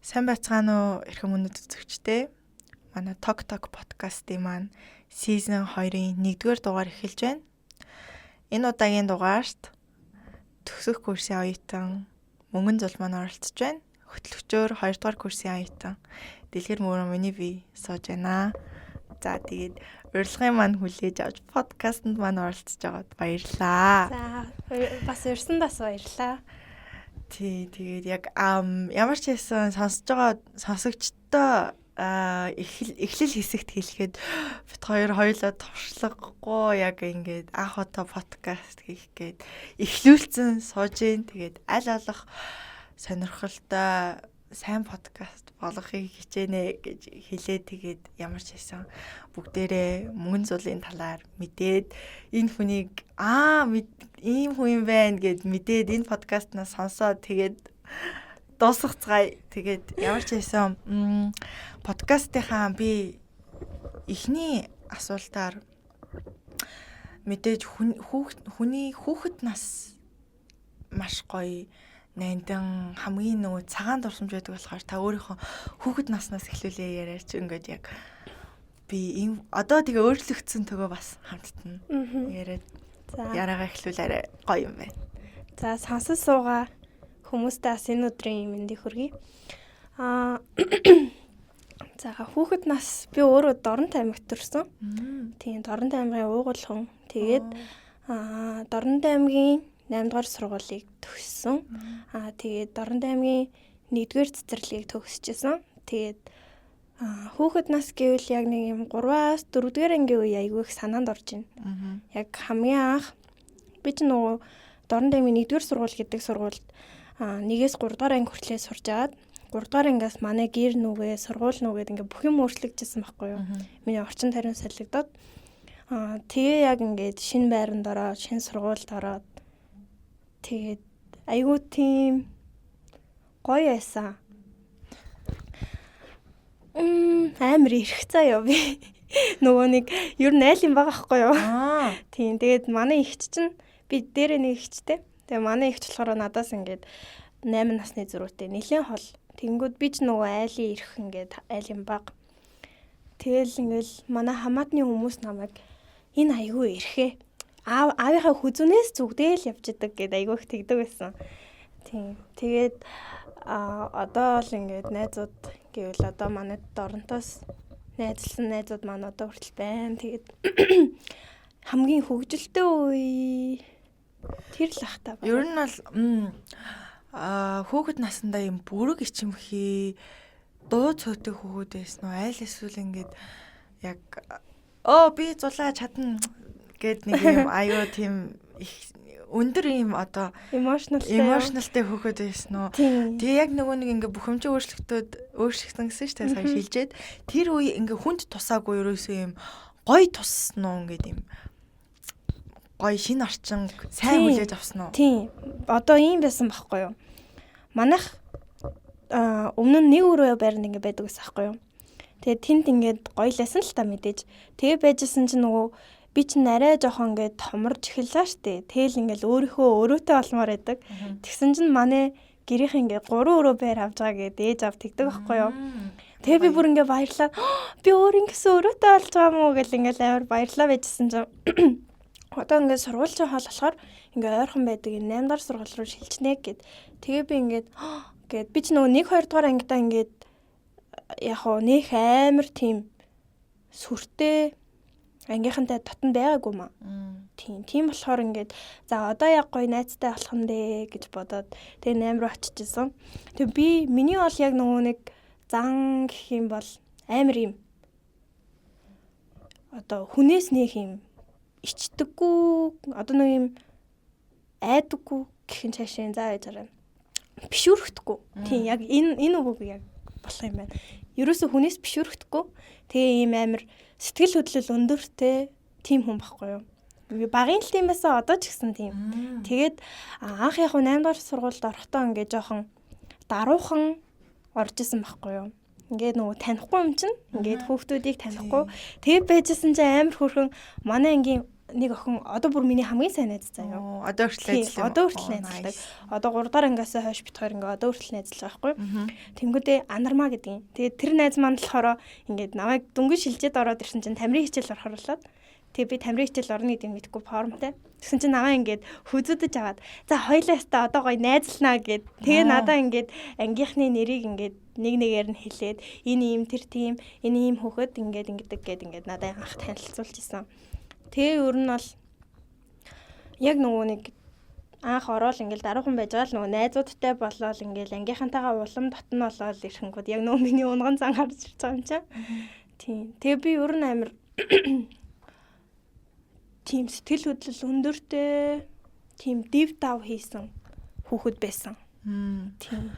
Сайн байцгаана уу, эрхэм хүндэт үзэгчдээ. Манай Tok Tok подкастын маань season 2-ын 1-р дугаар эхэлж байна. Энэ удаагийн дугаарт төгсөх курсын оюутан Мөнгөн зул маань оролцож байна. Хөтлөгчөөр 2-р курсын оюутан Дэлгэр мөрөн миний бие сууж байна. За, тэгээд урилгын маань хүлээж авч подкастэнд маань оролцож байгаад баярлалаа. За, бас урьсандаас баярлалаа. Тий, тэгээд яг ямар ч байсан сонсож байгаа сонсогчдоо эхлэл хэсэгт хэлэхэд бид хоёр хоёулаа туршлагагүй яг ингээд анх удаа подкаст хийх гээд эхлүүлсэн сууж гин. Тэгээд аль болох сонирхолтой, сайн подкаст болгохыг хичээнэ гэж хэлээ. Тэгээд ямар ч байсан бүгдээрээ Мөнгөн зулын талаар мэдээд, энэ хүнийг ийм хүн юм байна гэд мэдээд, энэ подкастнаас сонсоод тэгээд дуусгацгаая. Тэгээд ямар ч байсан подкастынхаа би эхний асуултаар мэдээж хүний хүүхэд нас маш гоё нандин, хамгийн нөгөө цагаан дурсамж байдаг болохоор та өөрийнхөө хүүхэд наснаас эхлүүлээ яриач. Ингээд яг би ийм одоо тэгээ өөрчлөгдсөн төгөө бас хамттана яриад яриагаа эхлүүлээрэ, гоё юм байна. За, сонсож суугаа хүмүүстээ бас энэ өдрийн мэндийг хүргэе. За, хүүхэд нас би өөрөө Дорнот аймагт төрсөн. Тийм, Дорнот аймгийн Уугуул хүн. Тэгээд Дорнот аймгийн 8 дугаар сургуулийг төгссөн. Тэгээд Дорнот аймгийн 1-р цэцэрлэгийг төгсөжсэн. Тэгээд хүүхэд нас гэвэл яг нэг юм 3-аас 4-р ангийн үе айгүй их санаанд орж байна. Яг хамгийн анх би ч нөгөө Дорнот аймгийн 1-р сургууль гэдэг сургуульд 1-ээс 3 дугаар анги хүртлээр сурж агаад, 3 дугаар ангиас манай гэр нүгэ, сургууль нүгээд ингээ бүх юм өөрчлөгдөжсэн байхгүй юу. Миний орчин тойрон солигдоод, тэгээ яг ингээд шинэ байранд ороод, шинэ сургуульд ороод, тэгээд айгүй тийм гоё байсан. Амар ирэх заяа би. Нөгөө нэг ер нь айл юм байгаа байхгүй юу? Тийм, тэгээд манай эгч чинь, би дээрээ нэг эгчтэй. Тэгээ манай эгч болохоор надаас ингээд 8 насны зөрүүтэй, нэлээд хол. Тэнгүүд би ч нөгөө айлын ирэх, ингээд айлын баг. Тэгэл ингээл манай хамаатны хүмүүс намайг энэ айгүй ирэхээ. Аавынхаа хүзүүнээс зүгдээл явж идэг гэд айгүй их тэгдэг байсан. Тийм. Тэгээд одоо л ингээд найзууд гэвэл одоо манай Доронтоос найзлсан найзууд маань одоо хүртэл байна. Тэгээд хамгийн хөгжилтэй үе тэр л ах та. Ер нь бол хүүхэд насндаа юм бүрэг ичимхий, дуу цөөтэй хүүхэд байсан уу? Айл эсвэл ингээд яг би зулаа чадна гэд нэг юм аюу тийм их өндөр юм одоо emotional emotional-тай хүүхэд байсан уу? Тэгээ яг нөгөө нэг ингээ бухимжаа өөрчлөгдөд өөрчлөгдсөн гэсэн шүү дээ, сая шилжээд. Тэр үе ингээ хүнд тусаагүй, ерөөсөө юм гоё туссан уу, ингээд юм гоё шинэ орчин сайн хүлээж авсан уу? Тийм. Одоо ийм байсан байхгүй юу? Манайх өмнө нь нэг өрөө байранд ингээ байдаг гэсэн байхгүй юу? Тэгээд тэнд ингээд гоё лсэн л та мэдээж. Тэгээ байжсэн чинь нөгөө би чинь арай жоохон ингээд томорж эхэллээ штэ. Тэгэл ингээл өөрийнхөө өрөөтэй болмоор байдаг. Тэгсэн чинь манай гэрийнх ингээд гурван өрөө байр авч байгаа гэдээ ээж аав тэгдэг байхгүй юу? Тэгээ би бүр ингээ баярлаа. Би өөр ингэсэн өрөөтэй болж байгаа мó гэл ингээл амар баярлаа байжсэн чинь одоо ингээд сургуулийн хоол болохоор ингээ ойрхон байдаг энэ 8 дахь сургууль руу шилжнэ гэд. Тэгээ би ингээд гээд би ч нөгөө 1 2 дугаар ангидаа ингээд яг хуу нөх амар тийм сүртэй ангийнхантай дотн байгаагүй маа. Тийм. Тийм болохоор ингээд за, одоо яг гоё найзтай болох нь дээ гэж бодоод тэгээ 8 руу очижсэн. Тэгээ би миний бол яг нөгөө нэг зан гэх юм бол амар юм одоо хүнээс нэг юм ичдэггүй, одоо нэг юм айдаггүй гэх юм цаашаа заа яаж арай бишүүрхэхгүй. Тийм, яг энэ үг яг болох юм байна. Ерөөсө хүнээс бишүүрхэхгүй. Тэгээ ийм амар сэтгэл хөдлөл өндөртэй тийм хүн байхгүй юу? Би багын л тийм байсан, одоо ч гэсэн тийм. Тэгээд анх яг 8 дугаар сургуульд орохдоо ингээд жоохон даруухан орж исэн байхгүй юу? Ингээд нөгөө танихгүй юм чинь, ингээд хүүхдүүдийг танихгүй. Тэгээд байжсэн чинь амар хөөрхөн манай ангийн нэг охин одоо бүр миний хамгийн сайн найз заяа. Одоо хүртэл найзлаа. Одоо хүртэл найзлдаг. Одоо 3 дахь ангиасаа хойш бит хоёр ингээ одоо хүртэл найзлаж байгаа байхгүй. Тэнгүүдээ Анармаа гэдэг юм. Тэгээд тэр найз маань болохоор ингээд намайг дөнгөж шилжээд ороод ирсэн чинь тамирын хичээл орохор болоод тэгээ би тамирын хичээл орно гэдэг мэдэхгүй формтой. Тэгсэн чинь намайг ингээд хүзүүдэж аваад за хоёлаа өста одоо гоё найзлнаа гэд. Тэгээ надаа ингээд ангийнхны нэрийг ингээд нэг нэгээр нь хэлээд энэ ийм тэр тийм энэ ийм хүүхэд ингээд ингэдэг гэд ингээд надад анх танилцуулж исэн. Тэгээ ер нь бол яг нөгөө нэг анх ороод ингээл даруухан байж байгаа л нөгөө найзуудтай болоод ингээл ангийнхантайгаа улам дотн болоод ирэхэнгүүд яг нөгөө миний унган зан гарч ирж байгаа юм чинь. Тийм. Тэгээ би ер нь амар тийм сэтгэл хөдлөл өндөртэй тийм див дав хийсэн хүүхэд байсан. Тийм.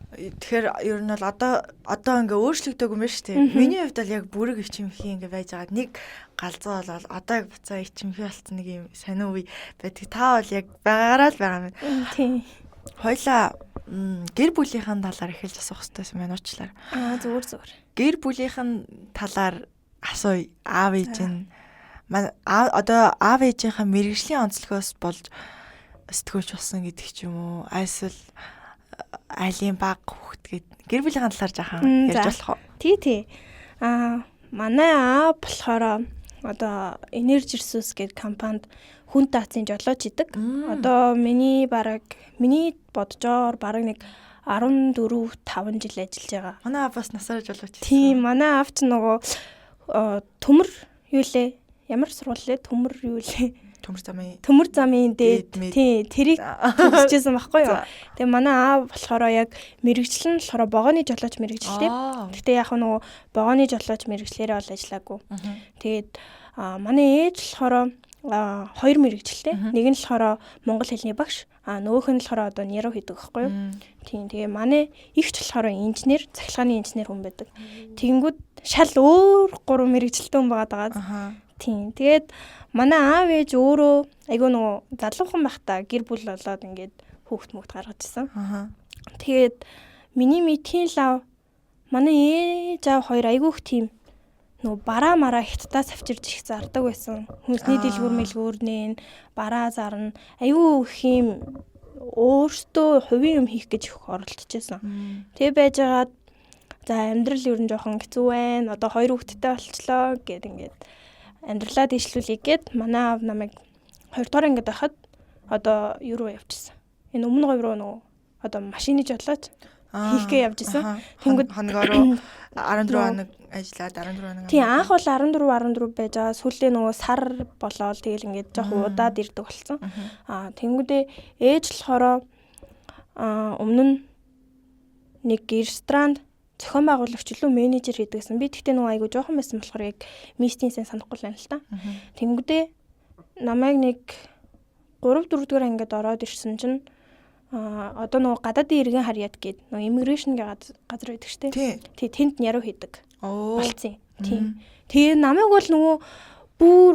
Тэгэхээр ер нь бол одоо ингээ өөрчлөгдөөгүй юм байна шүү дээ. Миний хувьд бол яг бүрэг ичимхий ингээ байж байгаа. Нэг галзуу болол одоо яг буцаа ичимхий болсон нэг юм сонин үе байдаг. Та бол яг байгаагаараа л байгаа юм. Тийм. Хоёлаа гэр бүлийнхэн талаар эхэлж асуух хэрэгтэй юм байна уучлаарай. Аа зүгээр зүгээр. Гэр бүлийнхэн талаар асууя. Аав ээж нь одоо аав ээжийнхээ мэрэгжлийн онцлогоос болж сэтгүүлч болсон гэдэг ч юм уу. Альсвал айлын баг хүүхэд гээд гэр бүлийн талаар жаахан ярьж болох уу? Тий, тий. Аа манай аав болохоор одоо Energy Resource гэдэг компанид хүн даацын жолооч идэг. Одоо миний бодожоор бараг нэг 14 5 жил ажиллаж байгаа. Манай аав бас насаараа жолооч. Тийм, манай аав ч нөгөө төмөр юу лээ? Ямар сургууль лээ? Төмөр юу лээ? Төмөр замын дээд. Тий, тэрийг төгсөжсэн байхгүй юу? Тэгээ манай аав болохоор яг мэрэгжил нь болохоор вогоны жолооч мэрэгжилтэй. Гэтэ яг нөгөө вогоны жолооч мэрэгжлээрээ бол ажиллаагүй. Тэгээд манай ээж болохоор хоёр мэрэгжилтэй. Нэг нь болохоор монгол хэлний багш, нөгөөх нь болохоор одоо нэрөө хийдэг байхгүй юу? Тийм. Тэгээ манай эгч болохоор инженер, цахилгааны инженер хүн байдаг. Тэгэнгүүт шал өөр гурван мэрэгжилтэй хүн байгаа даа. Тийм. Тэгээд манай аав ээж өөрөө айгүй нөгөө залуухан байхдаа гэр бүл болоод ингээд хүүхд мөхд гаргаж исэн. Тэгээд миний мэдхийн лав манай ээж аав хоёр айгүй их тийм нөгөө бараа мараа хятадаас авчирж их зардаг байсан. Хүнсний дэлгүүр мэлгүүрнээ бараа зарна. Айгүй их юм өөртөө хувийн юм хийх гэж их оролдож байсан. Тэгээ байжгаад за амьдрал ер нь жоохон хэцүү байна. Одоо хоёр хүүхэдтэй болчлоо гэд ингээд амьдралаа дэвшлүүлье гэд манай аав намайг 2 дугаар ангид байхад одоо юу руу явчихсан. Энэ өмнө говь руу нөгөө одоо машины жолооч хийхгээ явж исэн. Тэнгүүд хоногороо 14 хоног ажиллаад 14 хоног. Тийм, анх бол 14 байж байгаа. Сүүлдээ нөгөө сар болоод тэгэл ингээд жоох удаад ирдэг болсон. Аа тэнгүүдээ ээж болохоор өмнө нь нэг ресторанд зохион байгуулагч илүү менежер хийдэг гэсэн. Би тэгтээ нөгөө айгу жоохон байсан болохоор яг мистийн сайн санахгүй л байна л та. Тэнгүүдээ намайг нэг 3 4 дугаар ангид ороод ирсэн чинь одоо нөгөө гадаадын иргэн харьяат гээд нөгөө иммигрейшн гэх газар байдаг штэ. Тий, тэнд няриу хийдэг. Болцсон. Тийм. Тэгээ намайг бол нөгөө бүр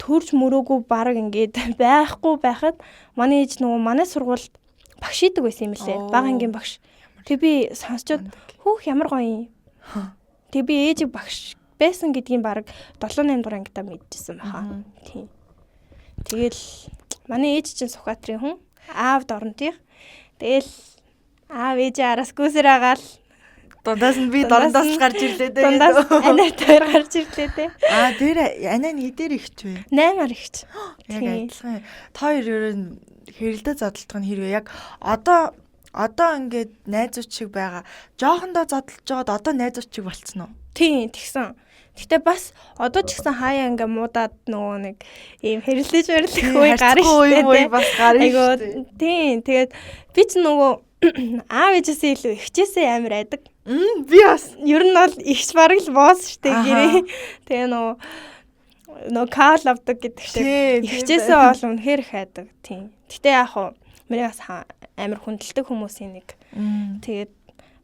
төрж мөрөөгүй баг ингээд байхгүй байхад манай ээж нөгөө манай сургуульд багш идэг байсан юм лээ. Бага ангийн багш. Тэг би сонсчод хөөх ямар гоё юм. Тэг би ээжийг багш байсан гэдгийг баг 7 8 дугаар ангидаа мэдчихсэн баха. Тийм. Тэгэл манай ээж чинь Сүхбаатарын хүн, аав Доронтынх. Тэгэл аав ээжээ араас гүйсээр агаал дундаас нь би дорондоос л гарч ирлээ дээ. Дундаас анаа хоёр гарч ирлээ дээ. Аа тэр анаа нь хэдээр ихч вэ? 8-аар ихч. Яг адилхан. Та хоёр ер нь хэрэлдээ зодтолдох нь хэрвээ яг одоо ингээд найзууд шиг байгаа. Жоохондоо зодтолж байгаад одоо найзууд шиг болцсон уу? Тийм, тэгсэн. Гэтэ бас одоо ч гэсэн хаяа ингээ муудаад нөгөө нэг ийм хэрэлдэж барилах үе гарна шүү дээ. Бас гарна шүү дээ. Тийм, тэгээд би ч нөгөө аав ээжээсээ илүү эгчээсээ амар айдаг. Би бас ер нь бол эгч бараг л босс шүү дээ гэрээ. Тэгээ нөгөө каал авдаг гэдэг шиг эгчээсээ бол үнэхээр их айдаг. Тийм. Гэтэ яг хуу миний бас амар хүндэлдэг хүмүүсийн нэг. Тэгээд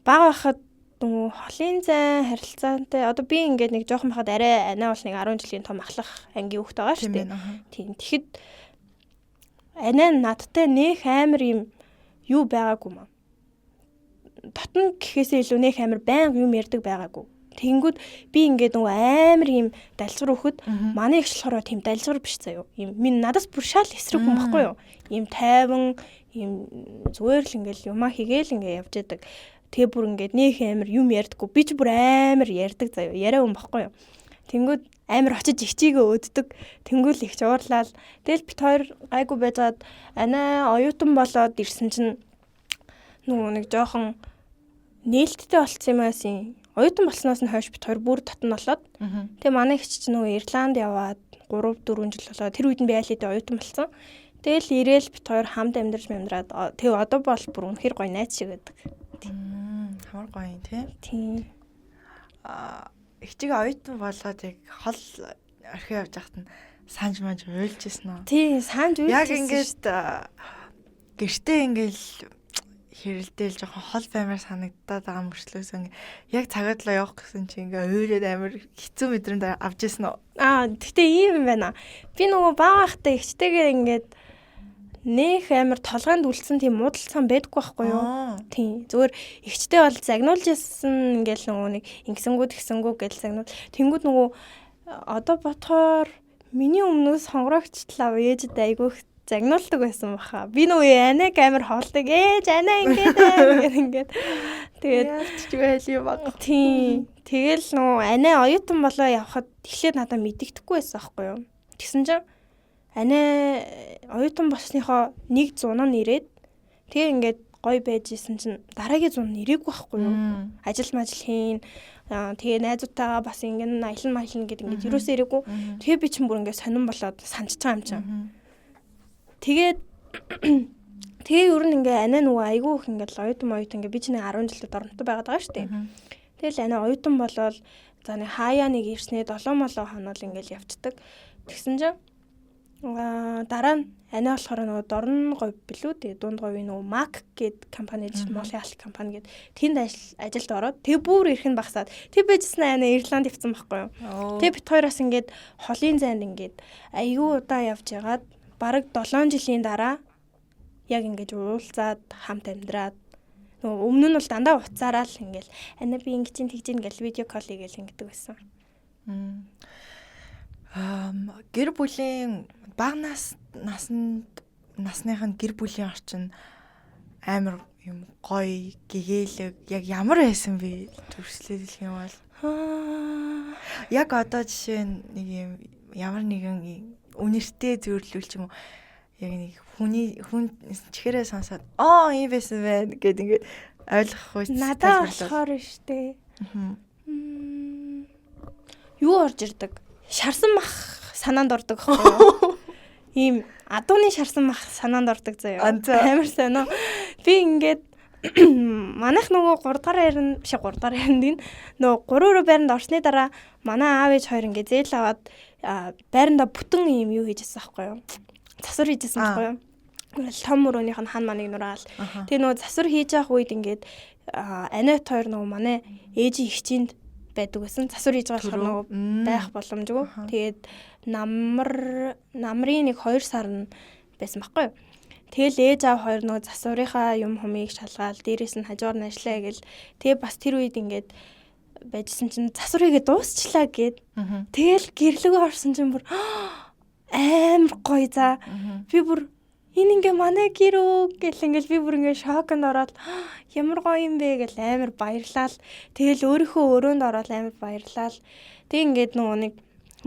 бага байхад нөгөө холын зайн харилцаантай одоо би ингээд нэг жоохон байхад арай анаа бол нэг 10 жилийн том ахлах ангийн хүүхэд байгаа шүү дээ. Тийм. Тэгэхэд анаа надтай нэх амар юм юу байгаагүй маа. Дотн гэхээсээ илүү нэх амар байнга юм ярьдаг байгаагүй. Тэгэнгүүт би ингээд нөгөө амар юм далзгар өгөхөд манай эгч болохоор тийм далзгар биш заяо. Ийм минь надаас бүр шал эсрэг хүн баггүй юу? Ийм тайван, ийм зүгээр л ингээл юмаа хийгээл ингээ явж яадаг. Тэгээ бүр ингээд нөх амар юм ярьдаггүй. Би ч бүр амар ярьдаг заяо. Яриа хүн баггүй юу? Тэнгүүд амар очиж эгчийгээ өөддөг. Тэнгүүл эгч уурлаал. Тэгэл бит хоёр гайгүй байжгаад анаа оюутан болоод ирсэн чинь нөгөө нэг жоохон нээлттэй болцсон юм аасан. Оюутан болсноос нь хойш бит хоёр бүр дотн болоод. Тэгээ манай эгч чинь нөгөө Ирланд яваад 3 4 жил болоод тэр үед нь би аль хэдийн оюутан болсон. Тэгэл ирээл бит хоёр хамт амьдарч амьдраад тэгээ одоо бол бүр үнэхэр гоё найз шиг байдаг. Амар гоё юм тий. Тийм. Аа, эгчийг оюутан болгоод яг хол орхио явж байхад нь санж манж уйлж ирсэн үү? Тийм, санж уйлж Яг ингээд гэртээ ингээл хэрэлдээл жоохон хол баймар санагдаад байгаа мөрчлөөс ингээ яг цагаадлаа явах гэсэн чи ингээ уйлаад амар хэцүү мэдрэмж авч ирсэн үү? Аа, тэгтээ ийм юм байна. Би нөгөө бага байхдаа эгчтэйгээ ингээд нэх амар толгойнд үлдсэн тийм муудалцсан байдаггүй байхгүй юу? Тийм. Зүгээр эгчтэй бол загнуулж ирсэн ингээл нөгөө нэг ингэсэнгүү тэгсэнгүү гэж загнуул. Тэнгүүд нөгөө одоо ботхоор миний өмнөөс хонгорогчлаа ээжэд айгүйх загнуулдаг байсан баха. Би нөгөө анаг амар хоолдог. Ээж анаа ингээд ингээд ингээд. Тэгээд ялч байл юм баг. Тийм. Тэгэл нөгөө анаа оюутан болоо явхад эхлээд надад мэдэгдэхгүй байсан байхгүй юу? Тэгсэн чинь анаа оюутан болсныхоо нэг зун нь ирээд тэгээ ингээд гоё байж исэн чинь дараагийн зун нь ирээгүй байхгүй юу? Ажил мажил хийн. Тэгээ найзуудтайгаа бас ингээд аялан маялан гэдэг ингээд юусоо ирээгүй. Тэгээ би чинь бүр ингээд сонирн болоод санчиж байгаа юм чинь. Тэгээд тэгээ ер нь ингээ анаа нөгөө айгүй их ингээд оюутан оюутан ингээ би чинь 10 жилд оронтой байгаад байгаа шүү дээ. Тэгэл анаа оюутан болоод за нэг хаяа нэг ирснээ 7 молоо хонол ингээл явцдаг. Тэгсэн чинь дараа нь анаа болохоор нөгөө дорн говь билүү тэгээ дунд говийн нөгөө Mac гээд компани гэж Монголын алт компани гээд тэнд ажилд ороод тэгээ бүр ирэх нь багасаад тэг байжсэн анаа Ирланд явцсан байхгүй юу. Тэгээ бит хоёроос ингээд холын зайд ингээд айгүй удаа явж ягаад бараг 7 жилийн дараа яг ингэж уулзаад хамт амьдраад нөгөө өмнө нь бол дандаа уцаараа л ингээл анаа би ингэж чинь тэгж ин гэл видео кол хийгээл ингэдэг байсан. Гэр бүлийн бага нас насанд насных нь гэр бүлийн орчин амар юм гоё гэгээлэг яг ямар байсан бэ? Төрслээд хэлэх юм бол яг одоо жишээ нь нэг юм ямар нэгэн үнэртэй зөвөрлөл ч юм уу яг нэг хүний хүн чихээрээ сонсоод аа ийм байсан байна гэд ингээд ойлгох үе надад болохоор штэ. Юу орж ирдэг? Шарсан мах санаанд ордог байхгүй юу? Ийм адууны шарсан мах санаанд ордог заяа. Амар сайн уу. Би ингээд манайх нөгөө 3 дахь байранд биш 3 дахь байранд энэ нөгөө 3 өрөө байранд орсны дараа манай аав ээж хоёр ингээд зээл аваад байрандаа бүтэн ийм юу хийжсэн байхгүй юу? Засвар хийжсэн байхгүй юу? Том өрөөнийх нь хан маныг нураал. Тэгээ нөгөө засвар хийж явах үед ингээд аниат хоёр нөгөө манай ээжийн эгчинд байдаг байсан. Засвар хийж байгаа болохоор нөгөө байх боломжгүй. Тэгээд намрын нэг 2 сар нь байсан байхгүй юу? Тэгэл ээж аав хоёр нөгөө засварынхаа юм хумыг шалгаал, дээрээс нь хажуугаар нь ажиллая гэл. Тэгээ бас тэр үед ингээд байжсэн чинь засвар хийгээ дуусчлаа гэд. Тэгэл гэрлэгөө орсон чинь бүр амар гоё за. Би бүр энэ ингээ манай гэр үү гэл ингээл би бүр ингээ шоконд ороод ямар гоё юм бэ гэл амар баярлаал. Тэгэл өөрийнхөө өрөөнд ороод амар баярлаал. Тэг ингээд нөгөө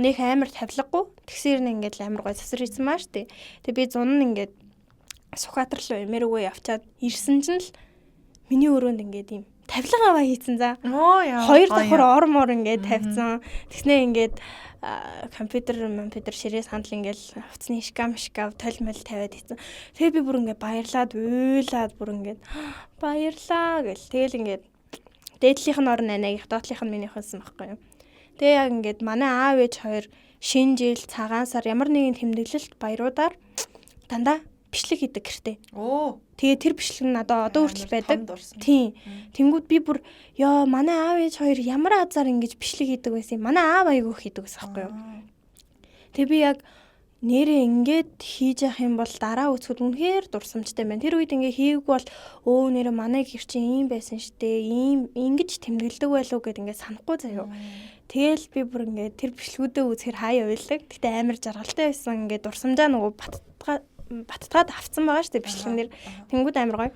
нэг амар тавилгагүй. Тэгсэр нь ингээд амар гоё засвар хийсэн маа штэ. Тэг би зун нь ингээд Сүхбаатар руу эмэрүүгээ явчаад ирсэн чинь л миний өрөөнд ингээд юм тавилга аваа хийцэн за. Хоёр давхар ор мор ингээд тавьсан. Тэгснээ ингээд компьютер ширээ сандал ингээд хувцсны шкаф тол мол тавиад хийцэн. Тэгээ би бүр ингээд баярлаад уйлаад бүр ингээд баярлаа гэл. Тэгэл ингээд дээдлийнх нь орон анаагийнх, доотлийнх нь минийх байсан байхгүй юу. Тэгээ яг ингээд манай аав ээж хоёр шинэ жил, цагаан сар ямар нэгэн тэмдэглэлт баяруудаар дандаа бичлэг хийдэг гэртээ. Тэгээ тэр бичлэг нь надад одоо хүртэл байдаг. Тийм. Тэнгүүд би бүр ёо манай аав ээж хоёр ямар азар ингэж бичлэг хийдэг байсан юм. Манай аав айгүйх хийдэг байсан байхгүй юу. Тэгээ би яг Нэрээ ингээд хийж явах юм бол дараа үзэхэд үнэхээр дурсамжтай байна. Тэр үед ингээ хийгээгүй бол өө нэрээ манай гэр чинь ийм байсан штэ, ийм ингэж тэмдэглэдэг байлуу гэд ингээ санахгүй заяо. Тэгэл би бүр ингээ тэр бичлэгүүдээ үзэхээр хаяа уйлдаг. Гэтэ амар жаргалтай байсан. Ингээ дурсамжаа нөгөө баттгаад авцсан байгаа штэ бичлэгэн дээр. Тэнгүүд амар гоё.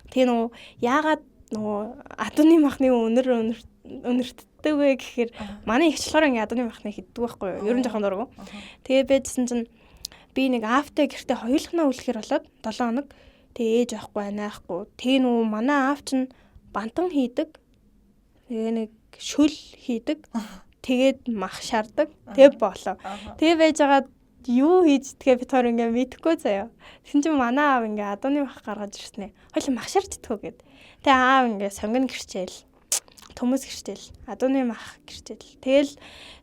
Тэгээ нөгөө яагаад нөгөө адууны махны өнөр өнөртдөг вэ гэхээр манай их болохоор ингээ адууны махны хиддэг байхгүй юу? Ер нь жоохон дургу. Тэгээ байжсэн чинь би нэг аавтай гэртээ хоёулахнаа үлэхээр болоод 7 хоног. Тэгээ ээж авахгүй анаахгүй. Тэгээ нөгөө манай аав чинь бантан хийдэг. Тэгээ нэг шөл хийдэг. Тэгээд мах шардаг. Тэгээ болоо. Тэгээ байжгаад юу хийж тэгээ би тоор ингээ мэдэхгүй заяа. Тэгсэн чинь манай аав ингээ адууны мах гаргаж ирсэн ээ. Хоёул мах шарж идэх үү гэд. Тэгээ аав ингээ сонгино гэрчээл. Төмөс гэрчээл. Адууны мах гэрчээл. Тэгэл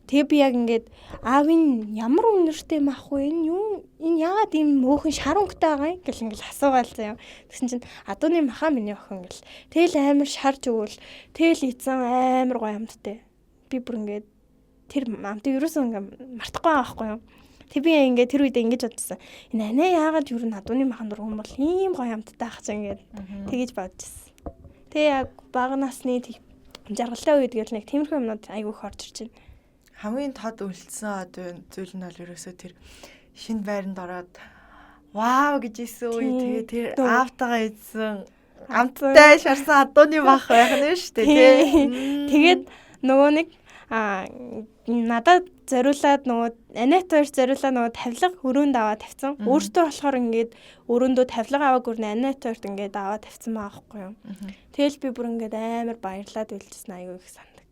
тэгээ би яг ингээд аавын ямар үнэртэй мах вэ? Энэ юу энэ яагаад ийм мөөхөн шар өнгөтэй байгаа юм гэл ингээл асуугаал заяа. Тэгсэн чинь адууны махаа миний охин гэл. Тэгэл амар шарж өгвөл тэгэл ийцэн амар гоё амттай. Би бүр ингээд тэр амтыг ерөөсөө ингээ мартахгүй байгаа байхгүй юу? Тэг би ингээ тэр үедээ ингэж бодсон. Энэ анаа яагаад юу н адууны махан дургуун бол ийм гоё амттай ах чинь ингээд тэгэж бодчихсон. Тэгээ яг бага насны жаргалтай үед гэл нэг тиймэрхүү юмнууд айгүй их орж ирж байна. Хамгийн тод үлдсэн одоо зүйл нь бол ерөөсөө тэр шинэ байранд ороод вау гэж исэн үе тэгээ тэр аавтайгаа идсэн амттай шарсан адууны мах байх нь шүү дээ тий. Тэгээд нөгөө нэг надад зориулаад нөгөө Анет хоёр зориулаад нөгөө тавилга өрөөнд аваад тавьсан. Өөртөө болохоор ингээд өрөөндөө тавилга аваагүй нэ Анет хоёрт ингээд аваад тавьсан байгаа байхгүй юу. Тэгэл би бүр ингээд амар баярлаад үлжсэн аюу их сандаг.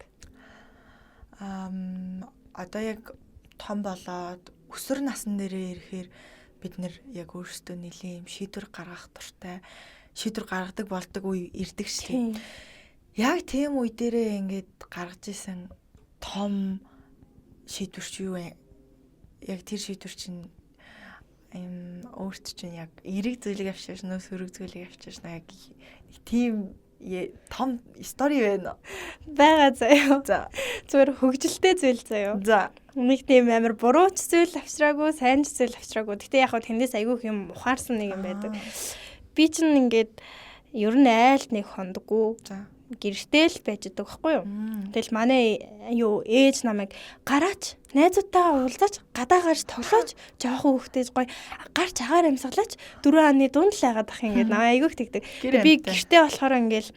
Одоо яг том болоод өсвөр насн дээрээ ирэхээр бид нэр яг өөрсдөө нэлийн юм шийдвэр гаргах дуртай, шийдвэр гаргадаг болдог үе ирдэг шүү дээ. Яг тийм үе дээрээ ингээд гаргаж исэн том шийдвэр чи юу вэ? Яг тэр шийдвэр чинь юм өөрт чинь яг эерэг зүйлийг авчирч нөө сөрөг зүйлийг авчирч яг тийм том стори байна. Байгаа заяа. За. Зүгээр хөгжилтэй зүйл заяа. За. Нэг тийм амар бурууч зүйл авчираагүй, сайн ч зүйл авчираагүй. Гэтэ яг хөө тэндээс айгүй их юм ухаарсан нэг юм байдаг. Би чинь ингээд ер нь айлт нэг хондгоо. За. Гэртэл л байж байгаа байхгүй юу. Тэгэл манай юу ээж намайг гараач найзуудтайгаа уулзаач гадаа гарч тоглооч жоохон хүүхдээс гоё гарч агаар амьсгалаач 4 ханы дунд л байгаад ах ингээд намайг айгүйх тэгдэг. Би гэртээ болохоор ингээд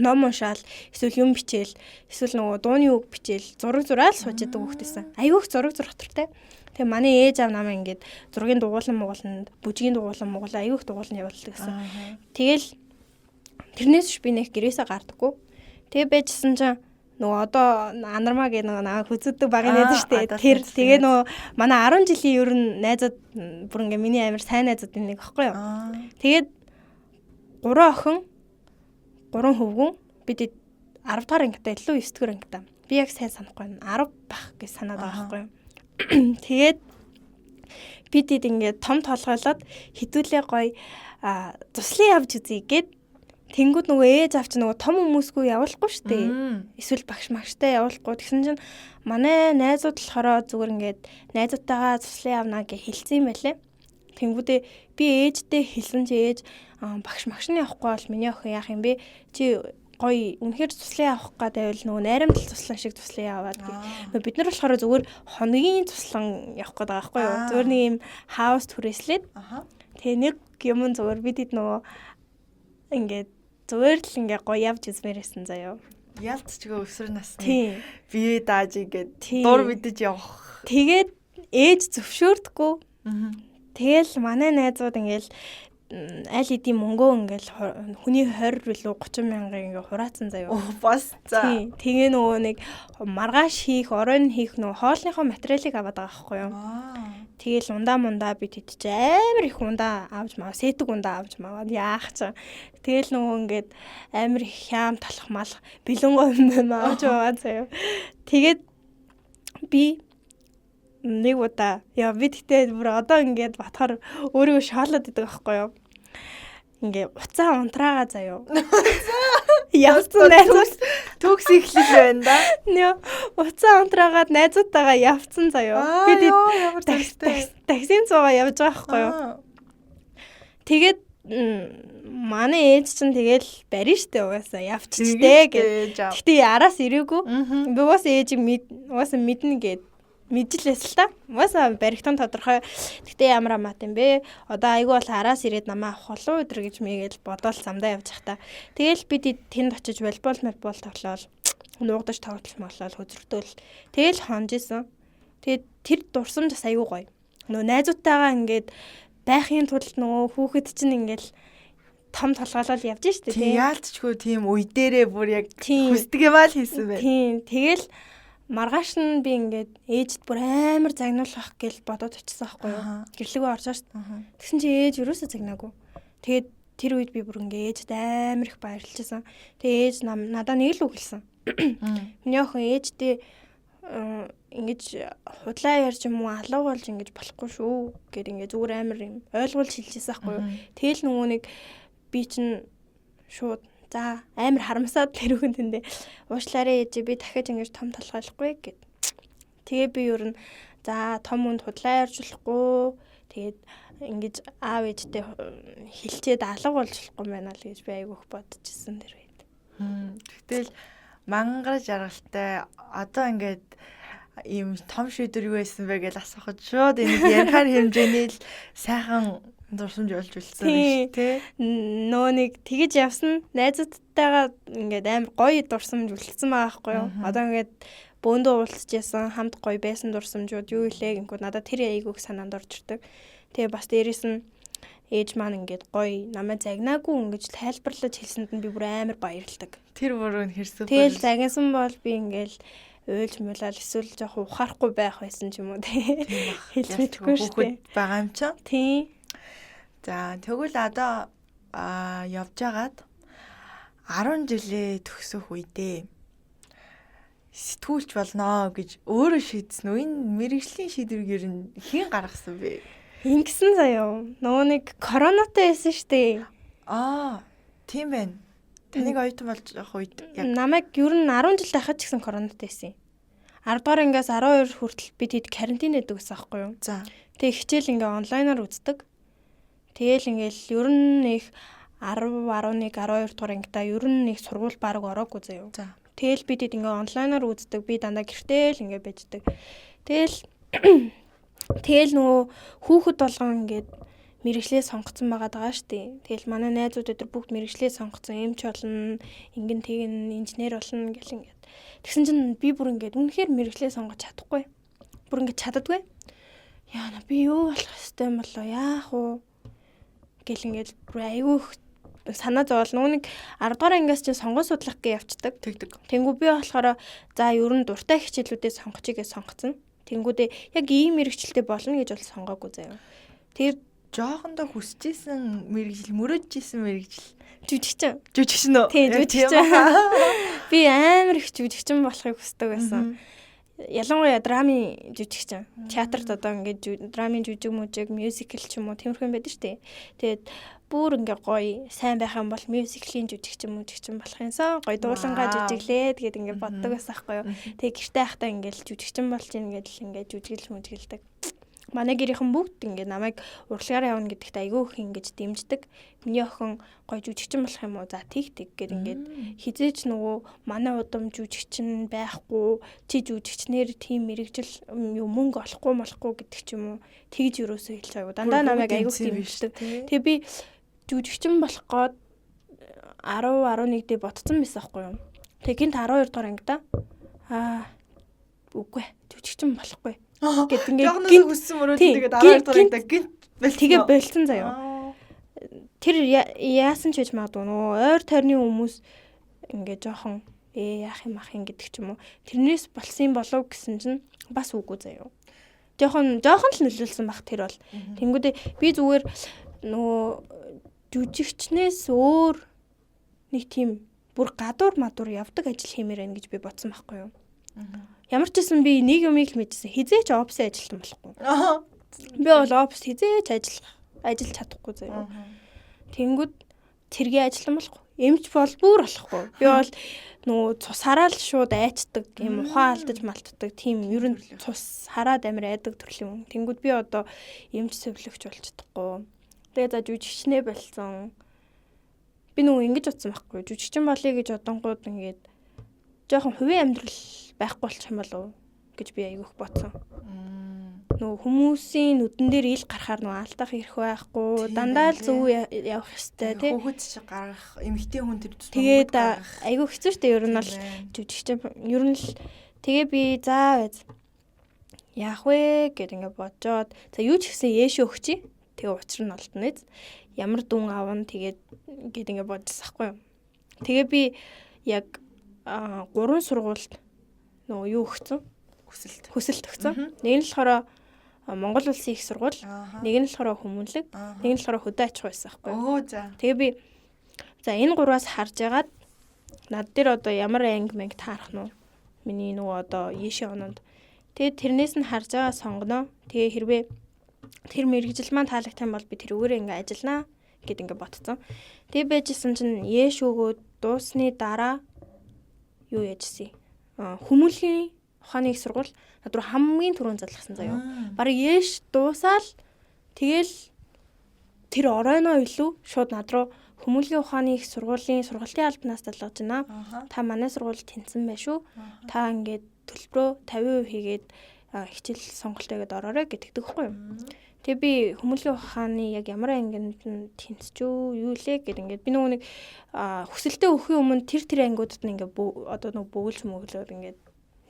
ном уншаал эсвэл юм бичээл эсвэл нөгөө дууны үг бичээл зураг зураал сууж идэг хүүхдээсэн. Айгүйх зураг зурах дуртай. Тэгээ манай ээж аав намайг ингээд зургийн дугуулan мууланд, бүжгийн дугуулan муулаа айгүйх дугуулan явуулдаг гэсэн. Тэгэл тэрнээс биш би нэг гэрээсээ гардаггүй. Тэгээ байжсэн чинь нөгөө одоо анармаа гэх нөгөө намайг хүзүүдэг багын найз шүү дээ. Тэр тэгээ нөгөө манай 10 жилийн ер нь найзууд бүр ингээ миний амар сайн найзуудын нэг багхгүй юу. Тэгээд 3 охин 3 хөвгүн бид 10 дугаар ангитай илүү 9 дугаар ангитай. Би яг сайн санахгүй байна. 10 бах гэж санаад байгаа байхгүй юу. Тэгээд бид хэд ингээд том толгойлоод хідүүлээ гоё цуслын явж үзье гэд тэнгууд нөгөө ээж авч нөгөө том хүмүүсгүй явуулахгүй шүү дээ. Эсвэл багш магштай явуулахгүй. Тэгсэн чинь манай найзууд болохоор зүгээр ингээд найзуудтайгаа цуслын явна гэж хэлсэн юм байлээ. Тэнгүүдээ би ээжтэй хэлсэн чи ээж багш магш нь явахгүй бол миний охин яах юм бэ? Чи гоё үнэхээр цуслын явах гээд байвал нөгөө найрамдал цуслан шиг цуслын яваад гэх. Нөгөө бид нар болохоор зүгээр хоногийн цуслан явах гээд байгаа байхгүй юу? Зүгээр нэг юм хаус түрээслээд. Тэгээ нэг юм зүгээр бид хэд нөгөө ингээд зүгээр л ингээ гоё явж үзмээр байсан заяо. Ялцчгүй өсвөр насны бие дааж ингээд дур мэдэж явах. Тэгээд ээж зөвшөөрдөггүй. Тэгэл манай найзууд ингээл аль хэдийн мөнгөө ингээл хүний 20 билүү 30 мянган ингээ хураацсан заяо. Бас за. Тэгээ нөгөө нэг маргааш хийх, оройн хийх нөгөө хоолныхоо материалыг аваад байгаа байхгүй юу. Тэгэл ундаа мундаа би тэд чи амар их ундаа авч маа, сэтг ундаа авч маа. Яах ч. Тэгэл нөгөө ингээд амар их хям талах малах бэлэн гомь юм авч байгаа заяо. Тэгээд би нэг удаа яа би тэгтээ бүр одоо ингээд батхаар өөрийгөө шоолоод идэг байхгүй юу. Ингээ уцаа унтраага заяо. Явцсан найзууд төгс Төгс эхлэл байна да. Нөө уцаа унтраагаад найзуудтайгаа явцсан заяо. Би ямар таксийн цуугаа явж байгаа байхгүй юу? Тэгээд манай ээж чинь тэгэл барина штэ угаасаа явчихжээ гэд. Гэтэ араас ирээгүй. Би угаасаа ээжийг угаасаа мэднэ гэд мэджилээс л та. Угаасаа баригтан тодорхой. Гэтэ ямар амаат юм бэ? Одоо айгүй бол араас ирээд намаа авах болов өдр гэж мэгээл бодоол замдаа явж явах та. Тэгэл би тэнд очиж волейбол мэлбол тоглоол нуугдаж тоглол моглол хөзөртөөл. Тэгэл хонж исэн. Тэгээд тэр дурсамж бас айгүй гоё. Нөө найзуудтайгаа ингээд байхын тулд нөгөө хүүхэд чинь ингээл том толгойлол явж штэ тий. Яалтчгүй тийм үе дээрээ бүр яг хүсдэг юм аа л хийсэн байх. Тийм. Тэгэл маргааш нь би ингээд ээжд бүр амар загнуулах гэж бодоод очсон байхгүй юу. Гэрлэгөө орж штэ. Тэгсэн чи ээж юусоо загнаагүй. Тэгээд тэр үед би бүр ингээд ээжд амар их баярлажсэн. Тэгээ ээж надаа нэг л үг хэлсэн. Миний охин ээждээ ингэж худлаа ярьж юм уу алуу болж ингэж болохгүй шүү гэд ингээ зүгээр амар юм ойлгуулж хэлжсэн байхгүй юу. Тэгэл нөгөө нэг би чинь шууд за амар харамсаад тэр хүн тэндээ уушлаарэ ээж би дахиж ингэж том толгойлохгүй гэд. Тэгээ би ер нь за том хүнд худлаа ярьж болохгүй. Тэгээд ингэж аав ээжтэй хилчээд алга болж болохгүй юм байна л гэж би айгүйх бодчихсон тэр үед. Тэгтэл мангар жаргалтай одоо ингээд ийм том шийдвэр юу байсан бэ гэж асуухад шууд энийг ярихаар хэмжээний л сайхан дурсамж болж үлдсэн биш тий. Нөө нэг тэгэж явсан найзуудтайгаа ингээд амар гоё дурсамж үлдсэн байгаа байхгүй юу. Одоо ингээд бөөндөө уулзч ясан хамт гоё байсан дурсамжууд юу илээ гингүүд надад тэр айгүйх санаанд орж ирдэг. Тэгээ бас дээрэс нь ээж маань ингээд гоё намайг загнаагүй ингэж тайлбарлаж хэлсэнд нь би бүр амар баярлдаг. Тэр бүр үнэхэр супер. Тэгэл загнасан бол би ингээл уйлж муулаад эсвэл жоох ухаарахгүй байх байсан ч юм уу тий. Хэлж мэдэхгүй шүү дээ. Байгаа юм чинь. Тий. За тэгвэл одоо явж байгаад 10 жилээ төгсөх үедээ сэтгүүлч болноо гэж өөрөө шийдсэн үү? Энэ мэрэгжлийн шийдвэрийг ер нь хэн гаргасан бэ? Ингэсэн заяа. Нөгөө нэг коронатай байсан шүү дээ. Аа, тийм байна. Таныг оюутан болж явах үед яг намайг ер нь 10 жил байхад ч гэсэн коронатай байсан юм. 10 дугаар ангиас 12 хүртэл би тэд карантин байдаг гэсэн аахгүй юу? За. Тэгээ хичээл ингээ онлайнаар үздэг. Тэгээл ингээл ер нь нэг 10, 11, 12 дугаар ангидаа ер нь нэг сургууль баг ороогүй заяа. За. Тэгээл би тэд ингээ онлайнаар үздэг. Би дандаа гэртээ л ингээ байждаг. Тэгээл тэгэл нөгөө хүүхэд болгон ингээд мэрэгчлээ сонгоцсон байгаа даа штэ. Тэгэл манай найзууд өдр бүгд мэрэгчлээ сонгоцсон. Эмч болно, ингэн тэгин инженер болно гэл ингээд. Тэгсэн чинь би бүр ингээд үнэхээр мэрэгчлээ сонгож чадахгүй. Бүр ингээд чаддаггүй. Яана би юу болох ёстой юм болоо яах вэ? Гэл ингээд бүр айгүй санаа зовоол. Нөгөө нэг 10 дугаар ангиас чинь сонгон судлах гэж явцдаг. Тэгдэг. Тэнгүү би болохоор за ер нь дуртай хичээлүүдээ сонгочих гэж сонгоцсон. Тэнгүүдээ яг ийм мэрэгчлээ болно гэж бол сонгоогүй заяа. Тэр жоохондоо хүсэжсэн мэрэгжил, мөрөөдөжсэн мэрэгжил жүжигчин. Жүжигчин үү? Тийм, жүжигчин. Би амар их жүжигчин болохыг хүсдэг байсан. Ялангуяа драмын жүжигчин. Театрт одоо ингээд драмын жүжиг мүжиг, мюзикл ч юм уу тиймэрхүү юм байдаг шүү дээ. Тэгээд бүр ингээ гоё сайн байх юм бол мюзиклийн жүжигчин мүжигчин болох юмсан. Гоё дуулангаа жүжиглээд гээд ингээ боддог байсан байхгүй юу. Тэгээд гэртээ байхдаа ингээл жүжигчин болж ийн гэдэл ингээ жүжиглж мүжиглдэг. Манай гэрийнхэн бүгд ингээ намайг урлагаар явна гэдэгт айгүй их ингэж дэмждэг. Миний охин гоё жүжигчин болох юм уу? За тэг тэг гэд ингээд хизээч нөгөө манай удам жүжигчин байхгүй, чи жүжигчнэр тийм мэрэгжил юу мөнгө олохгүй молохгүй гэдэг ч юм уу. Тэгж юусоо хэлж байгаагүй. Дандаа намайг айгүй их дэмждэг. Тэгээ би жүжигчин болох гээд 10 11 дээр ботцсон байсан байхгүй юу? Тэгээ гинт 12 дугаар ангида аа үгүй жүжигчин болохгүй гэд ингээд гинт хүссэн мөрөөдөл тэгээд 12 дугаар ангида гинт тэгээ болцсон заяа. Тэр яасан ч гэж магадгүй нөгөө ойр тойрны хүмүүс ингээд жоохон яах юм ах юм гэдэг ч юм уу. Тэрнээс болсон юм болов гэсэн чинь бас үгүй заяа. Жоохон л нөлөөлсөн бах тэр бол. Тэнгүүдээ би зүгээр нөгөө жүжигчнээс өөр нэг тийм бүр гадуур мадуур явдаг ажил хиймээр байна гэж би бодсон байхгүй юу. Ямар ч байсан би нэг юмыг л мэдсэн. Хизээч офисын ажилтан болохгүй. Би бол офис хизээч ажиллаж чадахгүй заяа. Тэнгүүд цэргийн ажилтан болохгүй. Эмч бол бүр болохгүй. Би бол нөгөө цус хараал шууд айчдаг, юм ухаан алдаж малтдаг тийм ер нь цус хараад амар айдаг төрлийн хүн. Тэнгүүд би одоо эмч зөвлөгч болж чадахгүй. Тэгээ за жүжигчнээ болсон. Би нөгөө ингэж утсан байхгүй. Жүжигчин болъё гэж одонгууд ингээд жоохон хувийн амьдрал байхгүй болчих юм болов уу гэж би айгүйх бодсон. Нөгөө хүмүүсийн нүдэн дээр ил гарахаар нөгөө алдах эрх байхгүй, дандаа л зөв явах ёстой тий. Хүүхэд шиг гаргах, эмэгтэй хүн тэр Тэгээд айгүй хэцүү шттэ ер нь бол жүжигчин ер нь л тэгээ би заа байж яах вэ гэд ингээ бодоод за юу ч гэсэн ээш өгчий. Тэгээ учир нь олдно биз. Ямар дүн авна тэгээд гэд ингээ бодсон хгүй юу. Тэгээ би яг гурван сургуульд нөгөө юу өгсөн? Хүсэлт. Хүсэлт өгсөн. Нэг нь болохоор Монгол Улсын их сургууль, нэг нь болохоор хүмүүнлэг, нэг нь болохоор хөдөө аж ахуй байсан байхгүй юу. Өө за. Тэгээ би за энэ гурваас харж агаад над дээр одоо ямар анги мэнг таарах нь вэ? Миний нөгөө одоо ийшээ оноонд. Тэгээ тэрнээс нь харж байгаа сонгоно. Тэгээ хэрвээ тэр мэрэгжил маань таалагдах юм бол би тэрүүгээрээ ингээ ажилланаа гэд ингээ ботцсон. Тэгээ байжсэн чинь ээш өгөөд дуусны дараа юу яажсэн? Хүмүүнлэгийн ухааны их сургууль над руу хамгийн түрүүнд залгасан заяо. Бараг ээш дуусаал тэгэл тэр оройноо илүү шууд над руу хүмүүнлэгийн ухааны их сургуулийн сургалтын албанаас залгаж байна. Та манай сургуульд тэнцсэн байх шүү. Та ингээд төлбөрөө 50% хийгээд хичээл сонголтоо гэдээ ороорой гэдэгдэг байхгүй юу. Тэгээ би хүмүүнлэгийн ухааны яг ямар ангинд нь тэнцчүү юу лээ гэд ингээд би нөгөө нэг хүсэлтээ өгөхийн өмнө тэр тэр ангиудад нь ингээд одоо нөгөө бөглж мөглөөд ингээд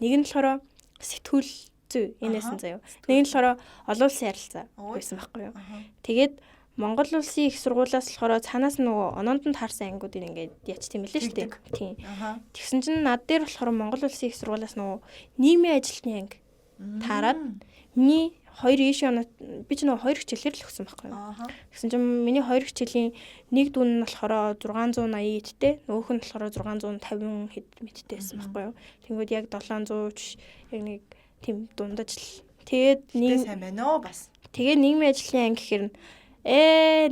нэг нь болохоор сэтгүүл зүй энэсэн заяа. Нэг нь болохоор олон улсын харилцаа байсан байхгүй юу. Тэгээд Монгол улсын их сургуулиас болохоор цаанаас нөгөө оноонд нь таарсан ангиудыг ингээд яач тийм билээ шүү дээ. Тийм. Тэгсэн чинь над дээр болохоор Монгол улсын их сургуулиас нөгөө нийгмийн ажилтны анги таарад миний хоёр ийшээ оноо би ч нөгөө хоёр хичээлээр л өгсөн байхгүй юу. Тэгсэн чинь миний хоёр хичээлийн нэг дүн нь болохоор 680 эдтэй, нөгөөх нь болохоор 650 хэд мэдтэй байсан байхгүй юу. Тэнгүүд яг 700 ч яг нэг тийм дундаж л. Тэгээд нэг сайн байна уу бас. Тэгээд нийгмийн ажлын анги гэхэр нь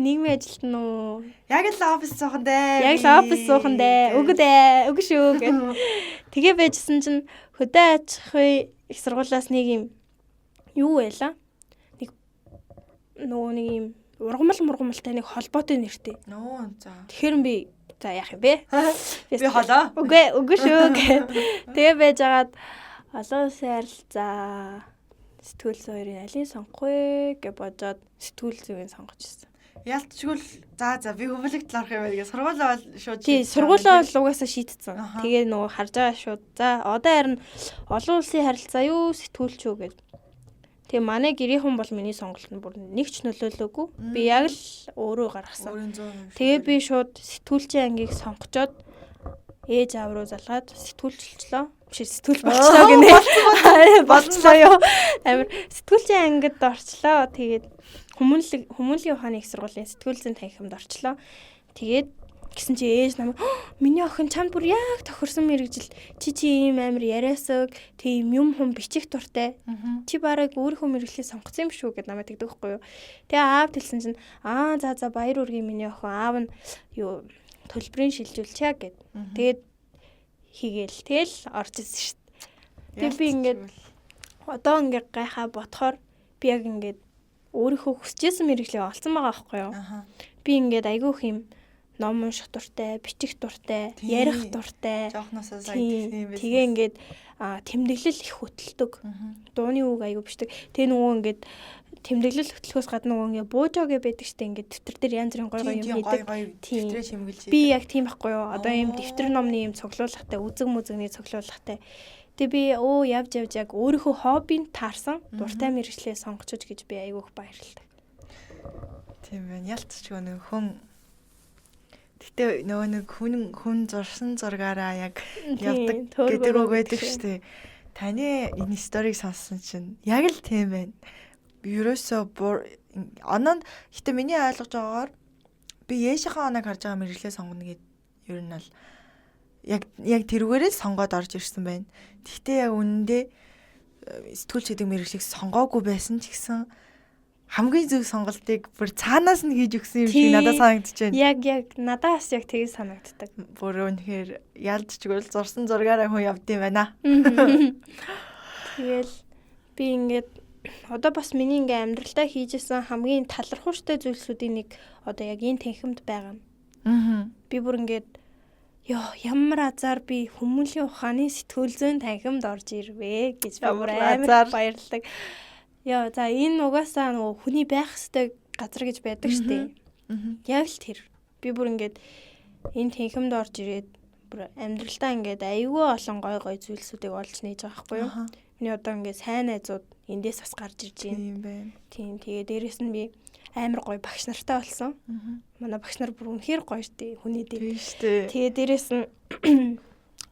нийгмийн ажилт нь уу? Яг л офис суухан дээ. Яг л офис суухан дээ. Үгүй дээ. Үгүй шүү гэд. Тэгээ байжсэн чинь хөдөө аж ахуй их сургуулиас нэг юм юу байла? Нэг нөгөө нэг юм ургамал мургамалтай нэг холбоотой нэртэй. Нөө за. Тэгэхээр би за яах юм бэ? Би холоо. Үгүй үгүй шүү гэд. Тэгээ байжгаад олон улсын харилцаа сэтгүүл зүйн хоёрын алийг сонгох вэ гэж бодоод сэтгүүл зүйн сонгож ирсэн. Ялтчгүй л за би хүмүүлэг талаар орох юм байна гэх сургуулаа бол шууд тий сургуулаа бол угаасаа шийдсэн. Тэгээ нөгөө харж байгаа шууд за одоо харин олон улсын харилцаа юу сэтгүүлч үү гэж. Тэгээ манай гэрийнхэн бол миний сонголт нь бүр нэг ч нөлөөлөөгүй. Би яг л өөрөө гаргасан. Тэгээ би шууд сэтгүүлчийн ангийг сонгочоод ээж аав руу залгаад сэтгүүлчлээ. Биш сэтгүүл болчлоо гинэ. Болчлоо юу. Амар сэтгүүлчийн ангид орчлоо. Тэгээд хүмүүнлэгийн ухааны их сургуулийн сэтгүүл зүйн танхимд орчлоо. Тэгээд гэсэн чи ээж намайг миний охин чамд бүр яг тохирсон мэрэгжил чи чи ийм амар яриасаг тийм юм хум бичих дуртай. Чи бараг өөрийнхөө мэрэгжлийг сонгосон юм шүү гэд намайг тэгдэг байхгүй юу. Тэгээ аав хэлсэн чинь аа за за баяр үргийн миний охин аав нь юу төлбөрийн шилжүүлчээ гэд. Тэгээд хийгээл тэгэл орж ирсэн шүү дээ. Тэгээ би ингээд одоо ингээд гайхаа бодохоор би яг ингээд өөрийнхөө хүсэжсэн мэрэгжлийг олцсон байгаа байхгүй юу. Би ингээд айгүйх юм ном унших дуртай, бичих дуртай, ярих дуртай. Жоохносоо сая тийм байсан. Тэгээ ингээд тэмдэглэл их хөтэлдэг. Дууны үг айгүй бичдэг. Тэгээ нөгөө ингээд тэмдэглэл хөтлөхөөс гадна нөгөө ингээд буужоо гэ байдаг штэ ингээд дэвтэр дээр янз бүрийн гой гой юм хийдэг. Тийм. Дэвтрээ чимгэлж. Би яг тийм байхгүй юу? Одоо ийм дэвтэр номны юм цуглуулгатай, үзэг мүзэгний цуглуулгатай. Тэгээ би өө явж явж яг өөрийнхөө хоббинд таарсан дуртай мэргэжлээ сонгочож гэж би айгүйх баярлалаа. Тийм байна. Ялцчгүй нэг хүн Гэтэ нөгөө нэг хүн зурсан зургаараа яг явдаг гэдэг үг байдаг шүү дээ. Таны энэ сториг сонссон чинь яг л тийм байна. Ерөөсөө оноонд гэтэ миний ойлгож байгаагаар би Яшийнхаа оноог харж байгаа мэрэгжлээ сонгоно гэд ер нь бол яг тэрүүгээрээ сонгоод орж ирсэн байна. Тэгтээ яг үнэндээ сэтгүүлч гэдэг мэрэгжлийг сонгоогүй байсан ч гэсэн Хамгийн зөв сонголтыг бүр цаанаас нь хийж өгсөн юм шиг надад санагдаж байна. Яг надад бас яг тгий санагддаг. Бүр үнэхээр ялдчгүй л зурсан зургаараа хүн явдсан байна. Тэгэл би ингээд одоо бас миний ингээ амьдралдаа хийжсэн хамгийн талархууштай зүйлсүүдийн нэг одоо яг энэ танхимд байгаа юм. Би бүр ингээд ёо ямар азар би хүмүүлийн ухааны сэтгүүл зүйн танхимд орж ирвэ гэж би бүр амар баярлдаг. Ёо за энэ угаасаа нөгөө хүний байх ёстой газар гэж байдаг штэ. Яг л тэр. Би бүр ингээд энэ танхимд орж ирээд бүр амьдралдаа ингээд айгүй олон гой гой зүйлсүүдийг олж нээж байгаа байхгүй юу? Миний одоо ингээд сайн найзууд эндээс бас гарч ирж байна. Тийм байна. Тийм тэгээ дээрэс нь би амар гоё багш нартай болсон. Манай багш нар бүр үнэхээр гоё штэ хүний дээр. Тийм штэ. Тэгээ дээрэс нь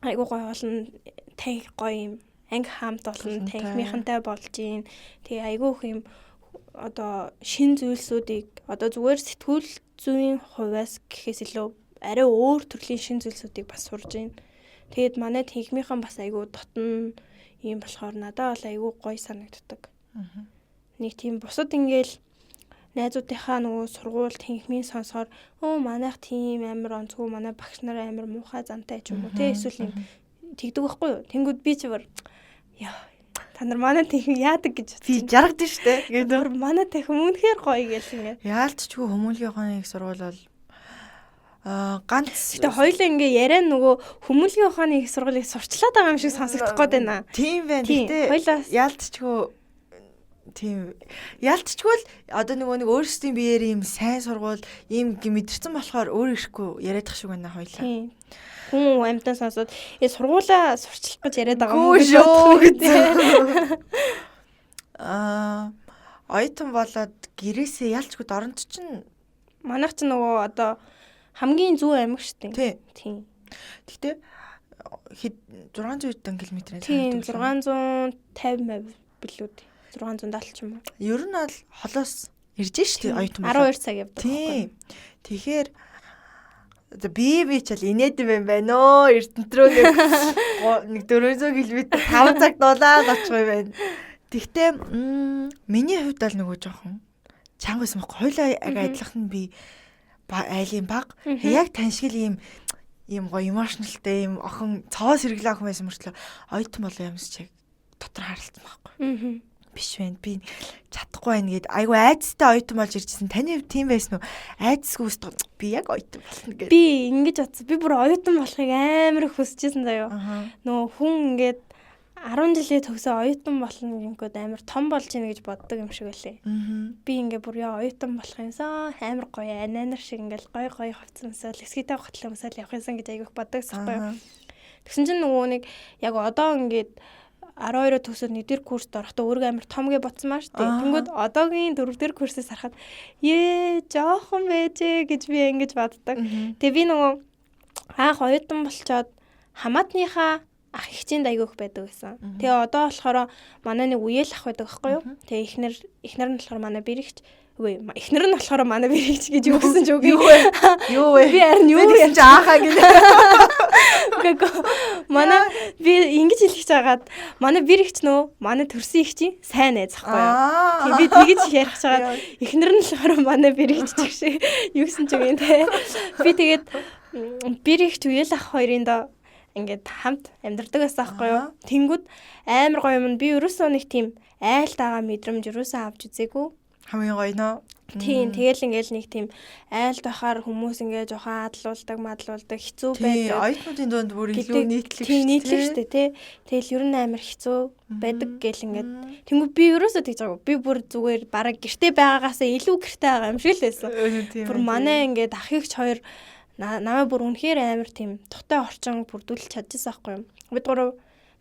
айгүй гоё олон танхи гоё юм анги хамт олон танхимынхантай болж гин. Тэгээ айгүй их юм одоо шин зүйлсүүдийг одоо зүгээр сэтгүүл зүйн хувьас гэхээс илүү арай өөр төрлийн шин зүйлсүүдийг бас сурж гин. Тэгээд манай танхимынхан бас айгүй дотн юм болохоор надад бол айгүй гоё санагддаг. Нэг тийм бусад ингээл найзуудынхаа нөгөө сургууль танхимын сонсохоор өө манайх тийм амар онцгүй манай багш нар амар муухай зантай ч юм уу те эсвэл юм тэгдэг байхгүй юу. Тэнгүүд би ч бүр яа та нар манай танхим яадаг гэж би жаргадаг штэ гэдэг. Манай танхим үнэхээр гоё гэл ингээд. Яалтчгүй хүмүүлгийн ухааны их сургууль бол ганц. Гэтэ хоёулаа ингээ яриа нөгөө хүмүүлгийн ухааны их сургуулийг сурчлаад байгаа юм шиг сонсогдох гээд байна. Тийм байна. Гэтэ хоёулаа яалтчгүй тийм ялцчгүй л одоо нөгөө нэг өөрсдийн биеэр ийм сайн сургууль ийм мэдэрсэн болохоор өөр ирэхгүй яриадах шиг байна хоёлаа. Тийм. Хүн амьтан сонсоод сургуулаа сурчлах гэж яриад байгаа юм шүү гэдэг. Оюутан болоод гэрээсээ ялцгүй доронт чинь манайх ч нөгөө одоо хамгийн зүүн аймаг шүү дээ. Тийм. Гэтэ 600 хэдэн километрийн тийм 650 билүү 670 ч юм уу. Ер нь бол холоос ирж штэ оюутан болоод 12 цаг явдаг. Тийм. Тэгэхээр би ч л инээд юм байна өө. Эрдэнэт рүү нэг 400 км 5 цаг дулаад очих юм байна. Тэгтээ миний хувьд бол нөгөө жоохон чанга байсан байхгүй. Хойлоо аг адилхан би айлын баг. Яг тань шиг л ийм гоё эмошналтай ийм охин цоос хэрэглээ охин байсан мөртлөө оюутан болоо юмс чиг дотор харалцсан байхгүй. Биш байна. Би чадахгүй байна гэд айгу айцтай оюутан болж иржсэн. Таны хувьд тийм байсан уу? Айцгүй би яг оюутан болно гэд. Би ингэж бодсон. Би бүр оюутан болохыг амар их хүсэжсэн заяо. Нөгөө хүн ингээд 10 жилийн төгсөө оюутан болно гинкүүд амар том болж ийн гэж боддог юм шиг үлээ. Би ингээ бүр яа оюутан болох юмсан амар гоё ананар шиг ингээл гоё гоё хувцас өмсөөл эсгийтэй готлон өмсөөл явах юмсан гэж айгүйх боддог байхгүй юу. Тэгсэн чинь нөгөө нэг яг одоо ингээд 12-оо төгсөөд 1-р курст орохдоо өөрийгөө амар том гэж бодсон маа шүү дээ. Тэнгүүд одоогийн 4-р курсээс харахад ээ жоохон байжээ гэж би ингэж боддог. Тэгээ би нөгөө анх оюутан болчоод хамаатныхаа ах эгчийн айгүйх байдаг гэсэн. Тэгээ одоо болохоор манай нэг үеэл ах байдаг байхгүй юу? Тэгээ эхнэр нь болохоор манай бэрэгч. Үгүй эхнэр нь болохоор манай бэрэгч гэж юу гэсэн ч үгүй. Юу вэ? Би харин юу гэсэн чи аахаа гинэ. Үгүй. Манай би ингэж хэлэх жагаад манай бэрэгч нөө манай төрсөн эгчийн сайн найз байхгүй юу? Тэгээ би тэгэж ярих жагаад эхнэр нь болохоор манай бэрэгч гэх шиг юу гэсэн ч үгүй те. Би тэгээд бэрэгч үеэл ах хоёрын доо ингээд хамт амьдардаг байсан байхгүй юу. Тэнгүүд амар гоё юм. Би ерөөсөө нэг тийм айлт байгаа мэдрэмж ерөөсөө авч үзээгүй. Хамгийн гоё нөө. Тийм, тэгэл ингээл нэг тийм айлт байхаар хүмүүс ингээ жоохон адлуулдаг, мадлуулдаг, хэцүү байдаг. Оюутнуудын дунд бүр илүү нийтлэг шүү дээ. Нийтлэг шүү дээ, тий. Тэгэл ер нь амар хэцүү байдаг гэл ингээд. Тэнгүүд би ерөөсөө тэгж байгаагүй. Би бүр зүгээр бараг гэрте байгаагаасаа илүү гэрте байгаа юм шиг л байсан. Бүр манай ингээд ах эгч хоёр намайг бүр үнэхээр амар тийм тухтай орчин бүрдүүлж чадчихсан байхгүй юу. Бид гурав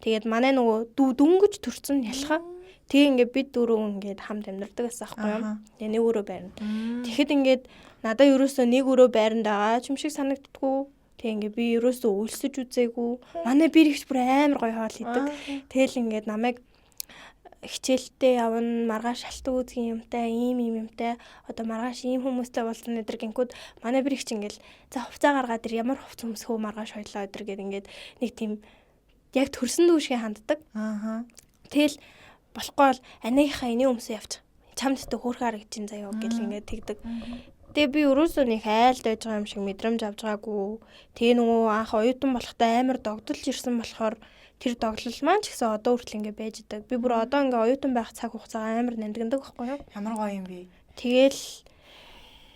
тэгээд манай нөгөө дүү дөнгөж төрсөн ялхаа. Тэгээ ингээд бид дөрөв ингээд хамт амьдардаг гэсэн байхгүй юу. Тэгээ нэг өрөө байрна. Тэгэхэд ингээд надаа ерөөсөө нэг өрөө байранд байгаа ч юм шиг санагддггүй. Тэгээ ингээд би ерөөсөө өлсөж үзээгүй. Манай бэрэгч бүр амар гоё хоол хийдэг. Тэгэл ингээд намайг хичээлдээ явна, маргааш алтан үзгийн юмтай, ийм ийм юмтай, одоо маргааш ийм хүмүүстэй уулзна эдэр гинкүүд манай бэрэгч ингээл за хувцаа гаргаад ир ямар хувц өмсөх үү маргааш хоёлоо эдэр гэд ингээд нэг тийм яг төрсөн дүүшгээ ханддаг. Тэгэл болохгүй бол анигийнхаа эний өмсөө явчих. Чамд өстө хөөрхөн харагдаж ин заяа гэл ингээд тэгдэг. Тэгээ би өрөөсөө нэг айлд байж байгаа юм шиг мэдрэмж авч байгаагүй. Тэгээ нөгөө анх оюутан болохтой амар догдолж ирсэн болохоор тэр догдлол маань ч гэсэн одоо хүртэл ингээ байж идэг. Би бүр одоо ингээ оюутан байх цаг хугацаагаа амар нандиндаг байхгүй юу? Ямар гоё юм бэ? Тэгээл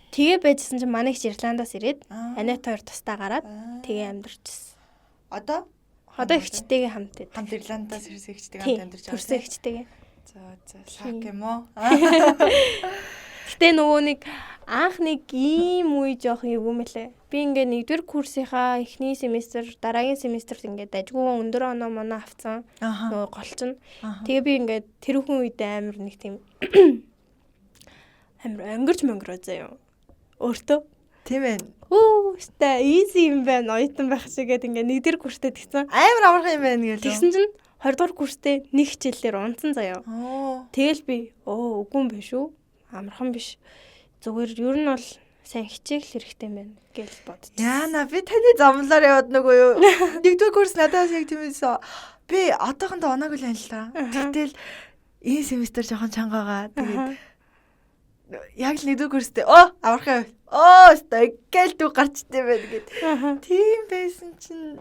тэгээ байжсэн чинь манай их Ирландаас ирээд Анет хоёр тусдаа гараад тэгээ амьдарчсэн. Одоо? Одоо эгчтэйгээ хамт байдаг. Хамт Ирландаас ирсэн эгчтэйгээ хамт амьдарч байгаа. Төрсөн эгчтэйгээ. За за сак юм уу? Гэтэ нөгөө нэг анх нэг ийм үе жоох юм мэлээ. Би ингээ нэгдүгээр курсынхаа эхний семестр, дараагийн семестрт ингээ дажгүй өндөр оноо моноо авцсан. Нөгөө голч нь. Тэгээ би ингээ тэрүүхэн үедээ амар нэг тийм амар өнгөрч мөнгөрөө заяа. Өөртөө. Тийм ээ. Үу, өстэй easy юм байна. Оюутан байх шигээд ингээ нэгдүгээр курстэй тэгсэн. Амар амархан юм байна гэлээ. Тэгсэн чинь 20 дугаар курстэй нэг хичээлээр унтсан заяа. Тэгэл би үгүй юм биш үү? Амархан биш. Зүгээр ер нь бол сайн хичээх хэрэгтэй юм байна гэж бодчих. Яна би таны замлаар яваад нөгөө юу. Нэгдүгээр курс надаас яг тийм байсан. Би одоохондоо оноогүй л байна л та. Тэгтэл энэ семестр жоохон чангагаа. Тэгээд яг л нэгдүгээр курстэй амархан. Өстой гэл дүү гарчтай байна гэд. Тийм байсан чинь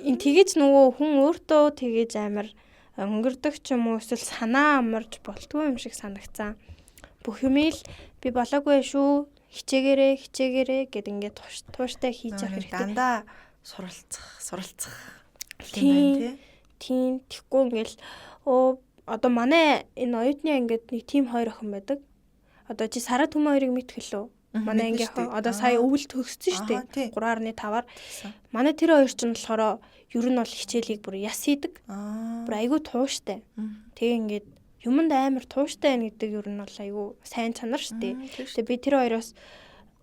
энэ тэгэж нөгөө хүн өөртөө тэгэж амар өнгөрдөг ч юм уу эсвэл санаа амарч болтгүй юм шиг санагцсан. Бүх юмыг л би болоогүй шүү. Хичээгээрээ хичээгээрээ гэд ингээд тууштай хийж явах хэрэгтэй. Дандаа суралцах юм байна тий. Тийм. Тэгэхгүй ингээл одоо манай энэ оюутны ангид нэг тим хоёр охин байдаг. Одоо чи Сара Түмэн хоёрыг мэдэх лөө? Манай ангийнхан одоо сая өвөл төгссөн шүү дээ. 3.5-аар. Манай тэр хоёр ч нь болохоор ер нь бол хичээлийг бүр яс хийдэг. Бүр айгүй тууштай. Тэгээ ингээд юмд амар тууштай байна гэдэг ер нь бол айгүй сайн чанар шүү дээ. Тэгээ би тэр хоёроос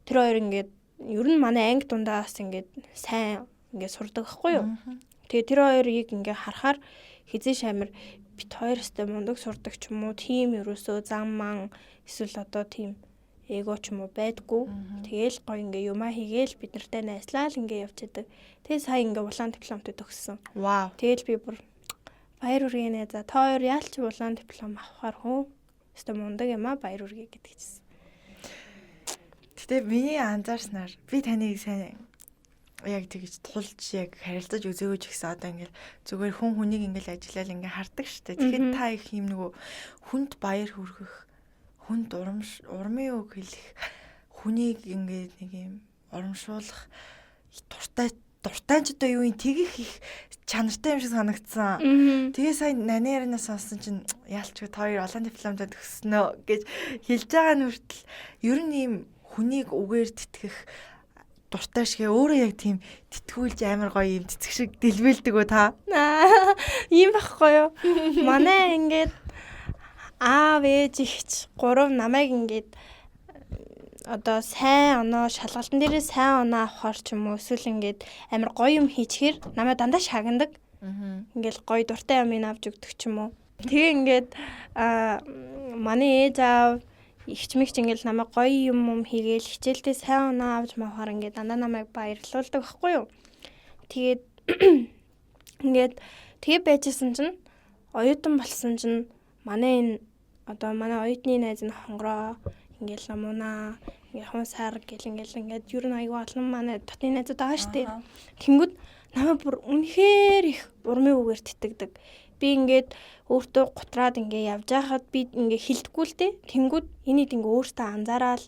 тэр хоёр ингээд ер нь манай анги дундаас ингээд сайн ингээд сурдаг байхгүй юу? Тэгээ тэр хоёрыг ингээд харахаар хизээш амар бит хоёр өстэй мундаг сурдаг ч юм уу тийм ерөөсөө зам ман эсвэл одоо тийм эго ч юм уу байдгүй. Тэгээл гоё ингээ юмаа хийгээл бид нартай найзлаа л ингээ явж идэг. Тэгээ сая ингээ улаан дипломтой төгссөн. Вау. Тэгээл би бүр баяр хүргээнэ. За та хоёр яалч улаан диплом авахар хүн. Өстө мундаг юм а баяр хүргэе гэдэг чийсэн. Гэтэ миний анзаарснаар би таныг сайн яг тэгж тулж яг харилцаж үзээгүй ч гэсэн одоо ингээл зүгээр хүн хүнийг ингээл ажиллаал ингээ хардаг штэ. Тэгэхээр та их юм нөгөө хүнд баяр хүргэх, хүнд урмын үг хэлэх, хүнийг ингээд нэг юм урамшуулах дуртай ч одоо юу юм тэгэх их чанартай юм шиг санагдсан. Тэгээ сая наны ярианаас сонсон чинь яалчгүй та хоёр олон дипломтой төгснөө гэж хэлж байгаа нь хүртэл ер нь ийм хүнийг үгээр тэтгэх дуртай шигэ өөрөө яг тийм тэтгүүлж амар гоё юм цэцэг шиг дэлбэлдэг үү та? Ийм байхгүй юу? Манай ингээд аав ээж ихч гурав намайг ингээд одоо сайн оноо шалгалтын дээрээ сайн оноо авахар ч юм уу эсвэл ингээд амар гоё юм хийчихэр намайг дандаа шагнадаг. Ингээл гоё дуртай юм авч өгдөг ч юм уу. Тэгээ ингээд манай ээж аав ихч мэгч ингээл намайг гоё юм хийгээл хичээлдээ сайн оноо авч мавахаар ингээд дандаа намайг баярлуулдаг байхгүй юу. Тэгээд ингээд тэгээ байжсэн чинь оюутан болсон чинь манай энэ одоо манай оюутны найз нь хонгороо ингээл намунаа ингээ хун сар гэл ингээл ингээд ер нь айгүй олон манай дотны найзууд байгаа штэ. Тэнгүүд намайг бүр үнэхээр их урмын үгээр тэтгдэг. Би ингээд өөртөө гутраад ингээ явж байхад би ингээ хилдэггүй л дээ. Тэнгүүд энийг ингээ өөртөө анзаараал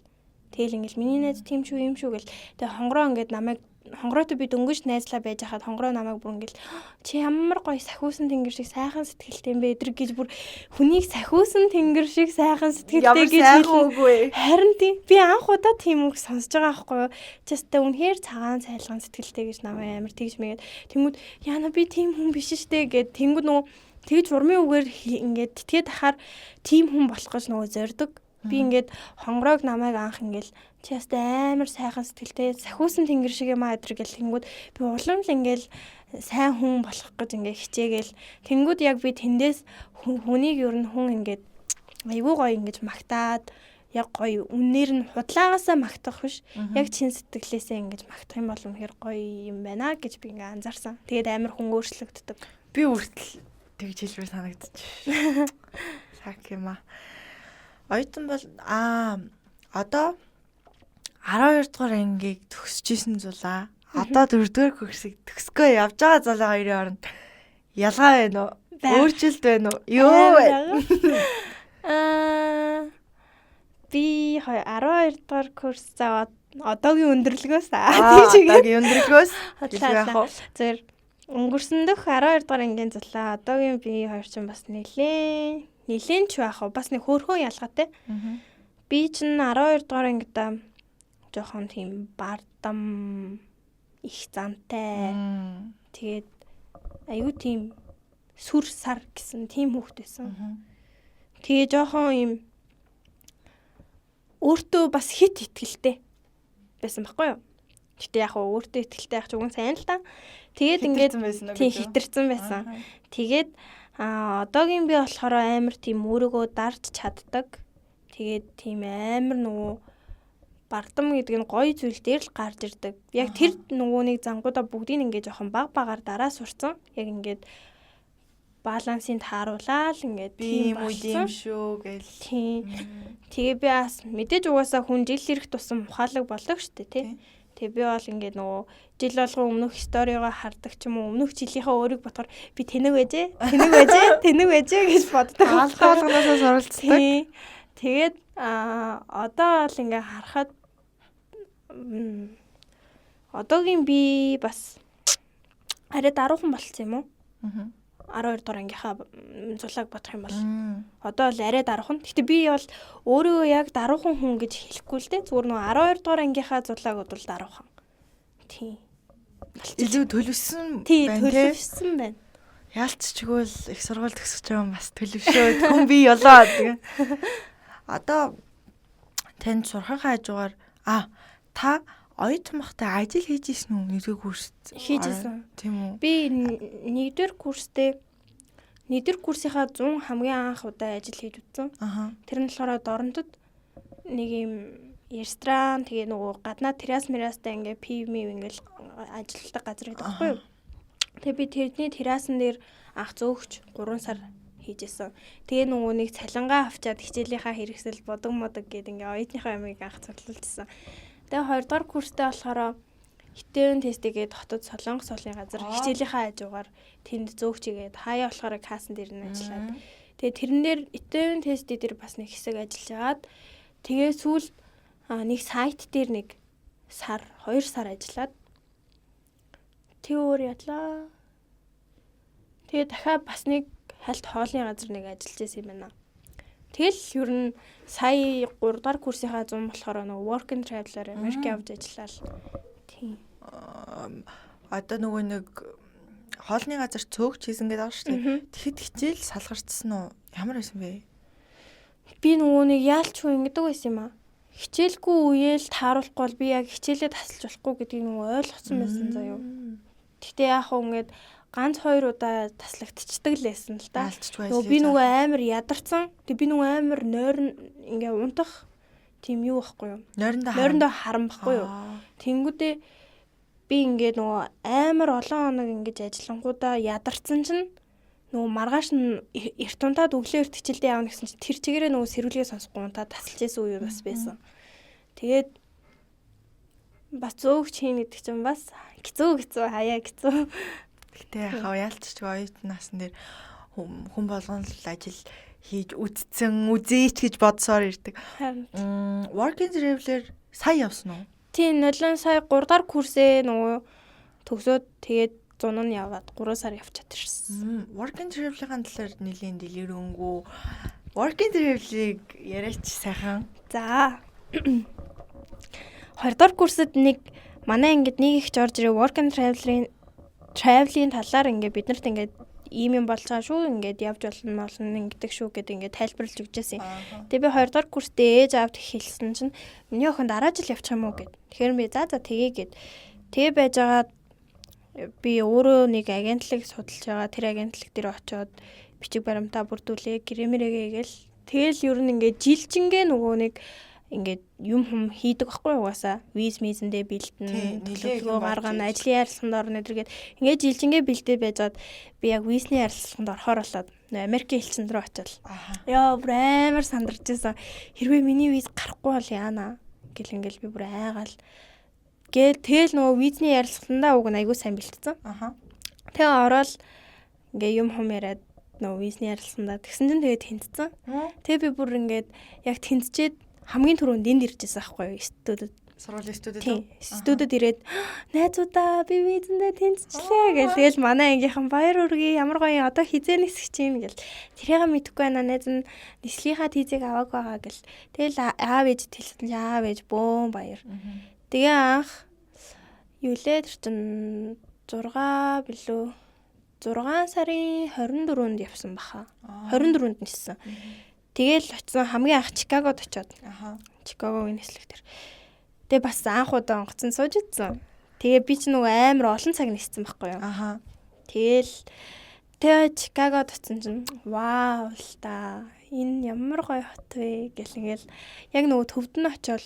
тэгэл ингээл миний найз тийм шүү юм шүү гэл. Тэгээ хонгороо ингээд намайг хонгороотой би дөнгөж найзлаа байж хахад хонгороо намайг бүр ингээл чи ямар гоё сахиусан тэнгэр шиг сайхан сэтгэлтэй юм бэ эдэр гэж бүр хүнийг сахиусан тэнгэр шиг сайхан сэтгэлтэй гэж хэлсэн. Харин тийм би анх удаа тийм үг сонсож байгаа байхгүй юу? Чи өстэй үнэхээр цагаан цайлган сэтгэлтэй гэж намайг амар тэгж мэгээд тэнгүүд яана би тийм хүн биш штэ гэд тэнгүүд нөгөө тэгж урмын үгээр ингээд тэтгээд ахаар тийм хүн болох гэж нөгөө зорддог. Би ингээд хонгороог намайг анх ингээл чи ястай амар сайхан сэтгэлтэй сахиусан тэнгэр шиг юм аа эдэр гэл тэнгүүд би улам л ингээл сайн хүн болох гэж ингээ хичээгээл тэнгүүд яг би тэндээс хүнийг ер нь хүн ингээд айгүй гоё ингэж магтаад яг гоё үннээр нь худлаагаасаа магтах биш яг чин сэтгэлээсээ ингэж магтах юм бол үнэхээр гоё юм байна гэж би ингээ анзаарсан. Тэгээд амар хүн өөрчлөгддөг. Би хүртэл тэгж хэлбэр санагдчих. Сак юм аа. Оюутан бол одоо 12 дугаар ангийг төгсөж исэн зулаа. Одоо 4 дугаар курсыг төгсгөө явж байгаа зулаа хоёрын хооронд ялгаа байна уу? Өөрчлөлт байна уу? Юу вэ? Би 12 дугаар курс за одоогийн өндөрлөгөөс тийм чигээр одоогийн өндөрлөгөөс яг уу зөв өнгөрсөн дөх 12 дугаар ангийн зулаа одоогийн би хоёр чинь бас нэлээн ч байх уу, бас нэг хөөрхөн ялгаатай. Би чинь 12 дугаар ангидаа жоохон тийм бардам, их зантай. Тэгээд аюу тийм сүр сар гэсэн тийм хүүхэд байсан. Тэгээ жоохон юм өөртөө бас хит итгэлтэй байсан байхгүй юу? Гэтэ яг уу өөртөө итгэлтэй байх ч уг нь сайн л та. Тэгээд ингээд тийм хитэрсэн байсан. Тэгээд одоогийн би болохоор амар тийм өөрийгөө дарж чаддаг. Тэгээд тийм амар нөгөө бардам гэдэг нь гоё зүйл дээр л гарч ирдэг. Яг тэр нөгөө нэг зангуудаа бүгдийг ингээд жоохон баг багаар дараа сурцсан. Яг ингээд балансын тааруулаад ингээд тийм юм шүү гэл. Тийм. Тэгээ би бас мэдээж угаасаа хүн жил ирэх тусам ухаалаг болдог шүү дээ, тий. Тэгээ би бол ингээд нөгөө жил болгон өмнөх story гоо хардаг ч юм уу, өмнөх жилийнхээ өөрийг бодохоор би тэнэг байжээ, тэнэг байжээ, тэнэг байжээ гэж боддог. Алдаа болгоноосоо суралцдаг. Тэгээд одоо бол ингээ харахад одоогийн би бас арай даруухан болцсон юм уу? 12 дугаар ангийнхаа зулааг бодох юм бол одоо бол арай даруухан. Гэтэ би бол өөрийгөө яг даруухан хүн гэж хэлэхгүй л дээ. Зүгээр нөгөө 12 дугаар ангийнхаа зулааг бол даруухан. Тийм. Илүү төлөвсөн байна. Төлөвшсөн байна. Яалтчгүй л их сургууль төгсөж байгаа юм бас төлөвшөөд хүн би ёлоо тэгээ. Одоо танд сурахынхаа хажуугаар та оюутан байхдаа ажил хийж исэн үү? Нэгдүгээр курст хийж исэн. Тийм үү? Би нэгдүгээр курстэй нэгдүгээр курсынхаа 100 хамгийн анх удаа ажил хийж үзсэн. Тэр нь болохоор Доронтод нэг юм ресторан, тэгээ нөгөө гаднаа террас мерастай ингээ пив мив ингээл ажилладаг газар гэдэг байхгүй юу? Тэгээ би тэрний террасан дээр анх зөөгч 3 сар хийжсэн. Тэгээ нөгөө нэг цалингаа авчаад хичээлийнхаа хэрэгсэл бодог модог гээд ингээ оюутныхаа ямыг анх цуглуулжсэн. Тэгээ 2 дугаар курстэй болохоор хитээн тестигээд хотод Солонгос олон газар хичээлийнхаа хажуугаар тэнд зөөгчгээд хаяа болохоор кассан дээр нь ажиллаад. Тэгээ тэрэн дээр хитээн тести дээр бас нэг хэсэг ажиллаж агаад тэгээ сүүл нэг сайт дээр нэг сар 2 сар ажиллаад тэг өөр ядлаа. Тэгээ дахиад бас нэг хальт хоолны газар нэг ажиллаж байсан юм байна. Тэгэл ер нь сая 3 дугаар курсынхаа 100 болохоор нөгөө work and travel-аар Америк явж ажиллаад. Тийм. Одоо нөгөө нэг хоолны газар цөөгч хийсэн гэдэг байгаа шүү дээ. Тэгэхэд хичээл салгарцсан уу? Ямар байсан бэ? Би нөгөө нэг яалчгүй ингэдэг байсан юм аа. Хичээлгүй үеэл тааруулахгүй бол би яг хичээлээ тасалж болохгүй гэдгийг нөгөө ойлгоцсон байсан заяа. Гэтэ яах вэ, ингээд ганц хоёр удаа таслагдчихдаг л байсан л да. Нөгөө би нөгөө амар ядарсан. Тэг би нөгөө амар нойрон ингээ унтах тийм юу байхгүй юу? Нойрондоо харан байхгүй юу? Тэнгүүдээ би ингээ нөгөө амар олон хоног ингэж ажиллангуудаа ядарсан чинь нөгөө маргааш нь эрт унтаад өглөө эрт хичээлдээ явна гэсэн чинь тэр чигээрээ нөгөө сэрүүлгээ сонсохгүй унтаад тасалж исэн үе бас байсан. Тэгээд бас зөөгч хийн гэдэг чинь бас хэцүү хаяа хэцүү. Гэтэ яхаа яалтчгүй оюутан насн дээр хүн болгон л ажил хийж үтцэн үзээч гэж бодсоор ирдэг. Working travel-ээр сая явсан уу? Тийм, 0 сая 3 дахь курсээ нөгөө төгсөөд тэгээд зун нь яваад 3 сар явчаад ирсэн. Working travel-ийн талаар нэлийн дэлгэрэнгүй working travel-ыг яриач сайхан. За. 2 дахь курсэд нэг манай ангид нэг их орж ирээ work and travel-ийн талаар ингээ биднэрт ингээд ийм юм болж байгаа шүү, ингээд явж болно ингэдэг шүү гэдэг ингээд тайлбарлаж өгч байсан. Тэгээ би 2 дугаар курстэй ээж аавд хэлсэн чинь миний охин дараа жил явчих юм уу гэд. Тэгэхээр би за тэгээ гэд. Тэгээ байж байгаа би өөрөө нэг агентлаг судалж байгаа. Тэр агентлаг дээр очиод бичиг баримтаа бүрдүүлээ, гэрэмрэгээ гээл. Тэгэл ер нь ингээд жилчингээ нөгөө нэг Ингээд юм хум хийдэг байхгүй угаасаа виз мизэндээ бэлдэн, төлөвлөгөө гаргана, ажлын ярилцлаганд орно гэдэргээд ингээд жилжингээ бэлдээ байжгаад би яг визний ярилцлаганд орохоор болоод Америкийн элчин рүү очивол. Яа, бүр амар сандарч байсан. Хэрвээ миний виз гарахгүй бол яана гэл ингээл би бүр айгаал. Гээл тэгэл нөгөө визний ярилцлагандаа уг нь айгүй сайн бэлтцсэн. Тэгээ ороод ингээ юм хум яриад нөгөө визний ярилцлагандаа тэгсэн чинь тэгээ тэнцсэн. Тэгээ би бүр ингээд яг тэнцчээд хамгийн түрүүнд энд ирж байсан байхгүй юу? Студид. Сургуулийн студид үү? Студид ирээд найзуудаа би визэндээ тэнцчлээ гэл тэгэл манай ангийнхан баяр хүргэе, ямар гоё, одоо хизээ нисэх чинь гэл тэрийг мэдэхгүй байна, найз нь нислийнхаа тийзийг аваагүй байгаа гэл тэгэл аав ээж хэлсэн чинь аав ээж бөөн баяр. Тэгээ анх юу лээ тэр чин 6 билүү 6 сарын 24-нд явсан баха. 24-нд ниссэн. Тэгэл очисон, хамгийн анх Чикагод очиод. Чикагогийн нислэг тэр. Тэгээ бас анх удаа онгоцон сууж идсэн. Тэгээ би ч нөгөө амар олон цаг ниссэн байхгүй юу. Тэгэл тэгээ Чикагод очисон чинь вау л та, энэ ямар гоё хот вэ гэл ингээл яг нөгөө төвд нь очиод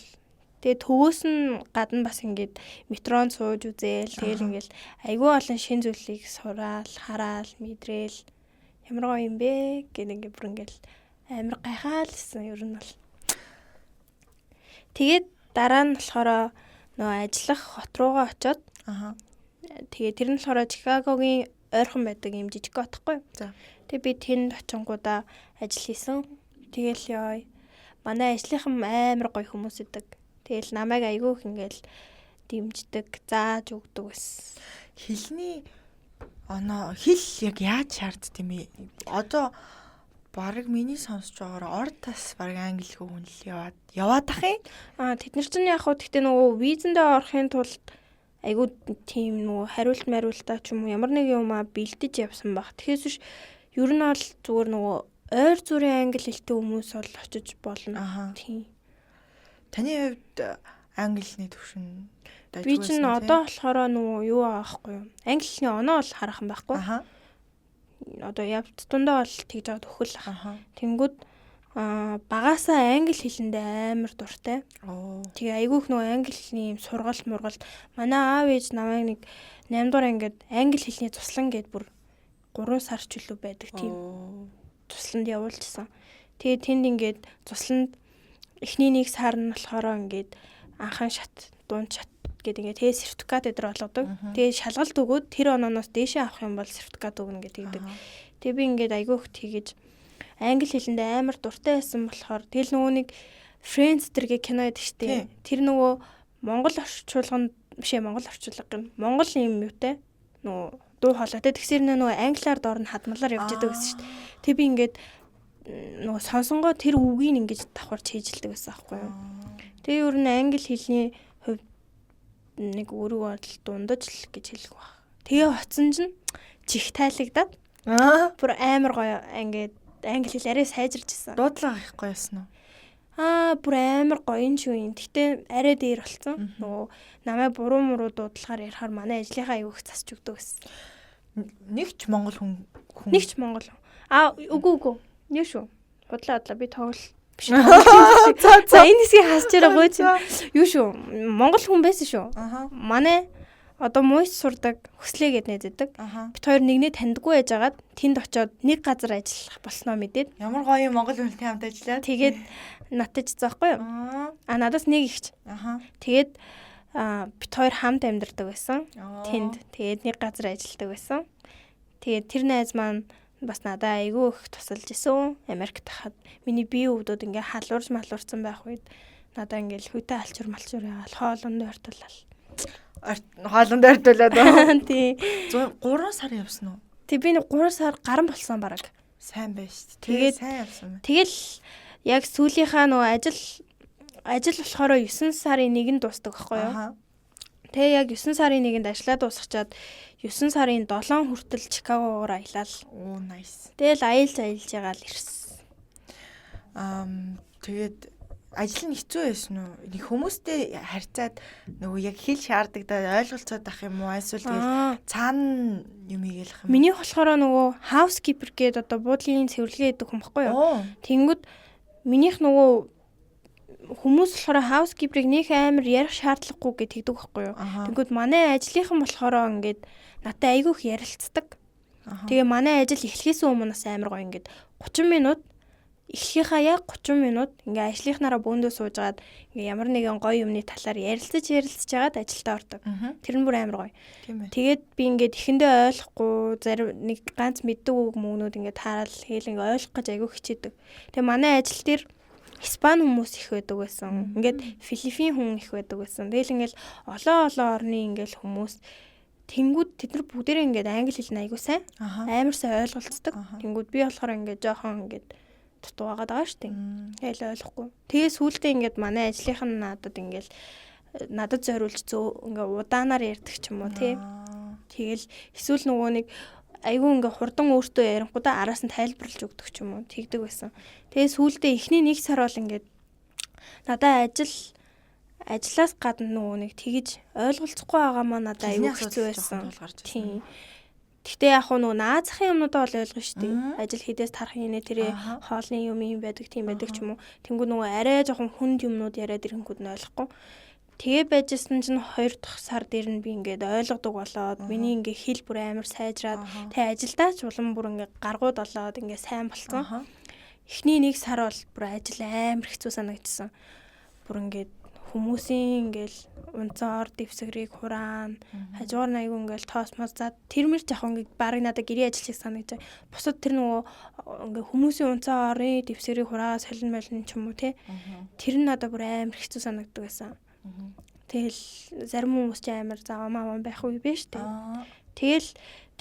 тэгээ төвөөс нь гадна бас ингээд метронд сууж үзээл тэгэл ингээл айгүй олон шин зүйлийг сураал, хараал, мэдрээл ямар гоё юм бэ гэл ингээд бүр ингээл амар гайхаалсан ер нь бол. Тэгээд дараа нь болохоор нөгөө ажиллах хот руугаа очиод. Тэгээ тэр нь болохоор Чикагогийн ойрхон байдаг юм жижиг хот хгүй. Тэгээ би тэнд очингуудаа ажил хийсэн. Тэгэл ёо. Манай ажлынхан амар гоё хүмүүс идэг. Тэгэл намайг айгүй их ингээл дэмждэг, зааж өгдөг байсан. Хэлний оноо, хэл яг яаж шаардд юм бэ? Одоо бараг миний сонсож байгаагаар ор тас бараг англи хүн л яваад ах юм. Аа, тэд нар чинь яг хуу гэхдээ нөгөө визэндээ орохын тулд айгүй тийм нөгөө хариулт мариултаа ч юм уу ямар нэг юмаа бэлдэж явсан баг. Тэгэхээс биш ер нь бол зүгээр нөгөө ойр зүрийн англи хэлтэй хүмүүс бол очиж болно. Тийм. Таны хувьд англи хэлний түвшин би чинь одоо болохоор нөгөө юу байгаа байхгүй юу? Англи хэлний оноо бол хараахан байхгүй. Одоо явц тундаа бол тэгж аваад өгөх л. Тэнгүүд багасаа англи хэлэндээ амар дуртай. Тэгээ айгүйх нөгөө англи хэлний юм сургалт мургалт манай аав ээж намайг нэг 8 дугаар ангид англи хэлний туслан гээд бүр 3 сар ч үлээ байдаг тийм тусланд явуулчихсан. Тэгээ тэнд ингээд тусланд эхний нэг сар нь болохоор ингээд анхан шат, дунд шат гэдэг ингээд тэгээ сертификат эдэр олгодог. Тэгээ шалгалт өгөөд тэр онооноос дээшээ авах юм бол сертификат өгнө гэдэг. Тэгээ би ингээд айгүйх тэгэж англи хэлэндээ амар дуртай байсан болохоор тэгэл нөгөө нэг Friends тэргээ кино байдаг штэ. Тэр нөгөө Монгол орчуулганд биш ээ, Монгол орчуулга гэн. Монгол юм юутай нөгөө дуу хоолойтой. Тэгсэр нөгөө англиар доор нь хадмалаар явж идэг гэсэн штэ. Тэг би ингээд нөгөө сонсонгоо тэр үгийг ингэж давхар чийжилдэг байсан аахгүй юу. Тэгээ ер нь англи хэлний хувьд нэг өөрийгөө бодол дундаж л гэж хэлэх баг. Тэгээ очсон чинь чих тайлагдаад бүр амар гоё ингээд англи хэл арай сайжирч исэн. Дуудлага их гоё байсан уу? Аа, бүр амар гоё юм шүү юм. Гэтэ арай дээр болцсон. Нөгөө намайг буруу муруу дуудлагаар ярихаар манай ажлынхаа аягүй их засч өгдөг гэсэн. Нэг ч монгол хүн. Нэг ч монгол. Аа, үгүй. Юу шүү. Худлаа би тоглол биш. За энэ хэсгийг хасч яриа гойц. Юу шүү. Монгол хүн байсан шүү. Манай одоо муйс сурдаг хөслөө гэд найз байдаг. Бит хоёр нэгнээ таньдаггүй байжгаад тэнд очиод нэг газар ажиллах болсноо мэдээд. Ямар гоё монгол хүнтэй хамт ажиллаа. Тэгээд надад ч заахгүй юу? Аа, надаас нэг ихч. Тэгээд бит хоёр хамт амьдардаг байсан. Тэнд тэгээд нэг газар ажилладаг байсан. Тэгээд тэр найз маань бас надад айгүй их тусалж исэн. Америкт хахад миний бие өвдөд ингээ халуурж малуурсан байх үед надаа ингээл хүйтэн алчур малчур яагаал хоолонд ортуулал. Хоолонд ортуулаад. Тий. 3 сар явсан уу? Тэг би нэг 3 сар гарan болсон бараг. Сайн байж шүү дээ. Тэгээд сайн явсан байна. Тэгэл яг сүүлийнхаа нөгөө ажил болохоор 9 сарын 1-нд дуусдаг байхгүй юу? Тэгээ яг 9 сарын 1-нд ажиллаа дуусгачаад 9 сарын 7 хүртэл Чикагогоор аялал. Оо, nice. Тэгэл аялж байгаа л ирсэн. Тэгээд ажил нь хэцүү байсан уу? Нэг хүмүүстэй харьцаад нөгөө яг хэл шаарддаг да ойлголцоод ах юм уу? Эсвэл тэгэл цаана юм хийгээл ах юм. Миний болохоор нөгөө housekeeper гээд одоо буудлын цэвэрлэгээ хийдэг хүн баггүй юу? Тэнгүүд минийх нөгөө Хүмүүс болохоор housekeeper-ыг нөх амар ярих шаардлагагүй гэж тэгдэг байхгүй юу. Тэнгүүд манай ажлынхан болохоор ингээд надтай айгүй их ярилцдаг. Тэгээ манай ажил эхлэхээс өмнө бас амар гоё, ингээд 30 минут, эхлэхийнхаа яг 30 минут ингээ ажлынхнаараа бөөндөө суужгаад ингээ ямар нэгэн гоё юмны талаар ярилцаж ярилцж байгаад ажилдаа ордог. Тэр нь бүр амар гоё. Тэгээд би ингээд эхэндээ ойлгохгүй, зарим нэг ганц мэддэг үг мөгнүүд ингээ таарал хээл ингээ ойлгох гэж айгүй хичээдэг. Тэгээ манай ажил дээр Испани хүмүүс их байдаг байсан. Ингээд Филиппин хүн их байдаг байсан. Тэгэл ингээл олон олон орны ингээл хүмүүс. Тэнгүүд тэд нар бүгдээрээ ингээд англи хэл нь айгүй сайн. Амар сайн ойлголцдог. Тэнгүүд би болохоор ингээд жоохон ингээд дутуугаад байгаа шүү дээ. Тэгэл ойлгохгүй. Тэгээ сүүлдээ ингээд манай ажлынх нь надад ингээд надад зориулж зөө ингээ удаанаар ярьдаг ч юм уу, тий. Тэгэл эсвэл нөгөө нэг айгүй ингээ хурдан өөртөө ярингуудаа араас нь тайлбарлаж өгдөг ч юм уу, тэгдэг байсан. Тэгээ сүүлдээ эхний нэг сар бол ингээд надад ажлаас гадна нөгөө нэг тэгэж ойлголцохгүй байгаа маа надад айгүй хэцүү байсан. Тийм. Гэхдээ яг нөгөө наазахын юмнуудаа бол ойлгоно шүү дээ. Ажил хийдээс тарах юм тэр хоолны юм юм байдаг, тийм байдаг ч юм уу. Тэнгүү нөгөө арай жоохон хүнд юмнууд яриад ирэнгүүд нь ойлгохгүй. Тэгээ байжсэн чинь 2 дахь сар дээр нь би ингээд ойлгодог болоод, миний ингээ хэл бүр амар сайжраад, тэгээ ажилдаа ч улам бүр ингээ гаргууд болоод ингээ сайн болсон. Эхний нэг сар бол бүр ажил амар хэцүү санагдсан. Бүр ингээд хүмүүсийн ингээл унцаа ор дэвсгэрийг хураана. Хажуугаар нь айгүй ингээл тоос моос, за тэр мэр жах ингээ бараг надад гэрээ ажил шиг санагдаж. Бусад тэр нөгөө ингээ хүмүүсийн унцаа орын дэвсгэрийг хураа солин молин ч юм уу, те. Тэр нь надад бүр амар хэцүү санагддаг байсан. Тэгэл зарим хүмүүс ч амар заваа маа байх үе биш үү. Тэгэл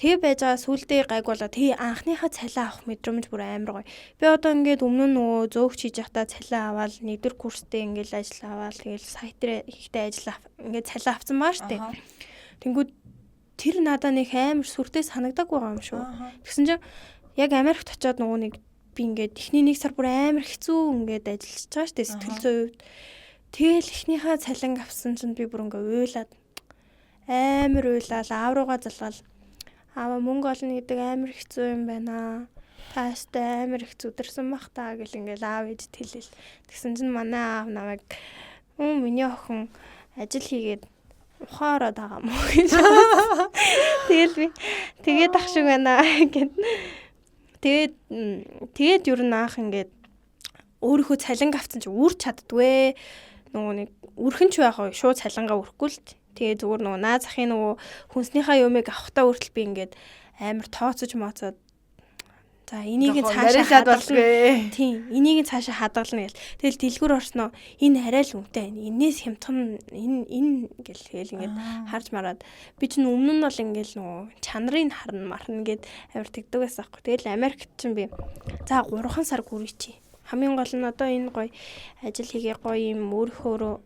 тэгээ байж байгаа, сүулдэ гайг болоо. Тэгээ анхныхаа цалин авах мэдрэмж бүр амар гоё. Би одоо ингээд өмнө нь нөгөө зөөгч хийж байхдаа цалин аваад, нэгдүгээр курстэй ингээд ажил аваад, тэгэл сайт дээр хийхдээ ажил ингээд цалин авсан баа штэ. Тэнгүүд тэр надаа нэг амар сүртэй санагдаагүй байгаа юм шүү. Тэгсэн чинь яг Америкт очиод нөгөө нэг би ингээд эхний нэг сар бүр амар хэцүү ингээд ажиллаж байгаа штэ, сэтгэл зүйн хувьд. Тэгэл эхнийхээ цалин авсан чинь би бүр ингээ уйлаад, амар уйлал, аав руугаа залгаал, "Аава, мөнгө олно гэдэг амар хэцүү юм байна. Та өстэй амар их зүдэрсэн бах та" гэл ингээл аав ээжд хэлээл. Тэгсэн чинь манай аав намайг "Миний охин ажил хийгээд ухаан ороод байгаа мó" гэж. Тэгэл би тэгээд ах шиг байна гэд. Тэгээд тэгээд ер нь анх ингээд өөрийнхөө цалинг авсан чи үрч чаддгүй. Нөгөө нэг үрхэн ч байх шууд цалингаа үрхгүй л. Тэгээ зүгээр нөгөө наа захын нөгөө хүнснийхаа юмыг авахтаа хүртэл би ингээд амар тооцож моцоод, за энийг нь цаашаа хадгална. Тийм, энийг нь цаашаа хадгална гэл. Тэгэл дэлгүүр орсноо энэ арай л үнэтэй байна. Энээс хямдхан энэ энэ гэл тэгэл ингээд харж мараад, би чинь өмнө нь бол ингээд нөгөө чанарыг харна марна гэд амар тэгдэг байсан аахгүй. Тэгэл Америкт чинь би за 3 сар гүрий чи. Хамгийн гол нь одоо энэ гоё ажил хийгээ, гоё юм өөрийнхөө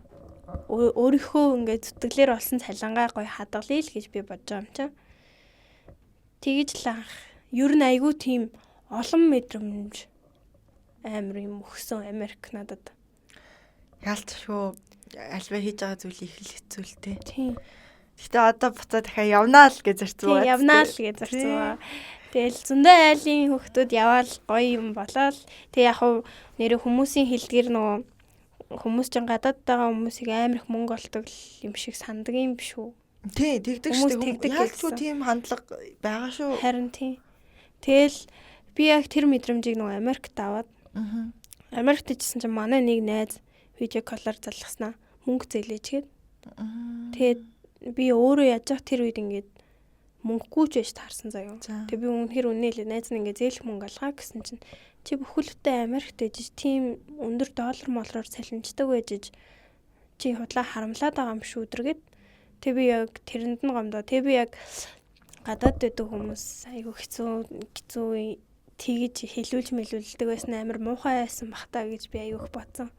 өөрийнхөө ингээд зүтгэлээр олсон цалингаа гоё хадгалъя л гэж би бодож байгаа юм чинь. Тэгэж л анх ер нь айгүй тийм олон мэдрэмж амар юм өгсөн Америк надад. Яалтшгүй альва хийж байгаа зүйлийг их л хэцүү л те. Тийм. Гэтэ одоо буцаа дахиад явнаа л гэж зорцсон байгаа. Явнаа л гэж зорцсон байгаа. Тэгэл зөндөө айлын хүүхдүүд яваал гоё юм болоод, тэг яг хуу нэрээ хүмүүсийн хэлдгэр нөгөө хүмүүс чинь гадаад байгаа хүмүүсийг амар их мөнгө олдог юм шиг сандаг юм биш үү? Тий, тэгдэг шүү дээ. Яалчгүй тийм хандлага байгаа шүү. Харин тий. Тэгэл би яг тэр мэдрэмжийг нөгөө Америкт аваад. Америкт ичсэн чинь манай нэг найз видео коллоор залгаснаа мөнгө зээлээч гээд. Тэгээд би өөрөө яаж тэр үед ингээд мөнгөгүй ч байж таарсан заяа. Тэгээ би үнэхээр үнэ л найз нь ингээд зээлэх мөнгө алгаа гэсэн чинь чи бүхэлдээ Америкт ээж тийм өндөр доллар молроор цалинждаг байж чи худлаа харамлаад байгаа юм шүү өдргээд. Тэг би яг тэрэнд нь гомдоо. Тэг би яг гадаад байдаг хүмүүс айгүй хэцүү хэцүү тэгэж хэлүүлж мэлүүлдэг байсан, амар муухай байсан бах та гэж би айгүй их бодсон.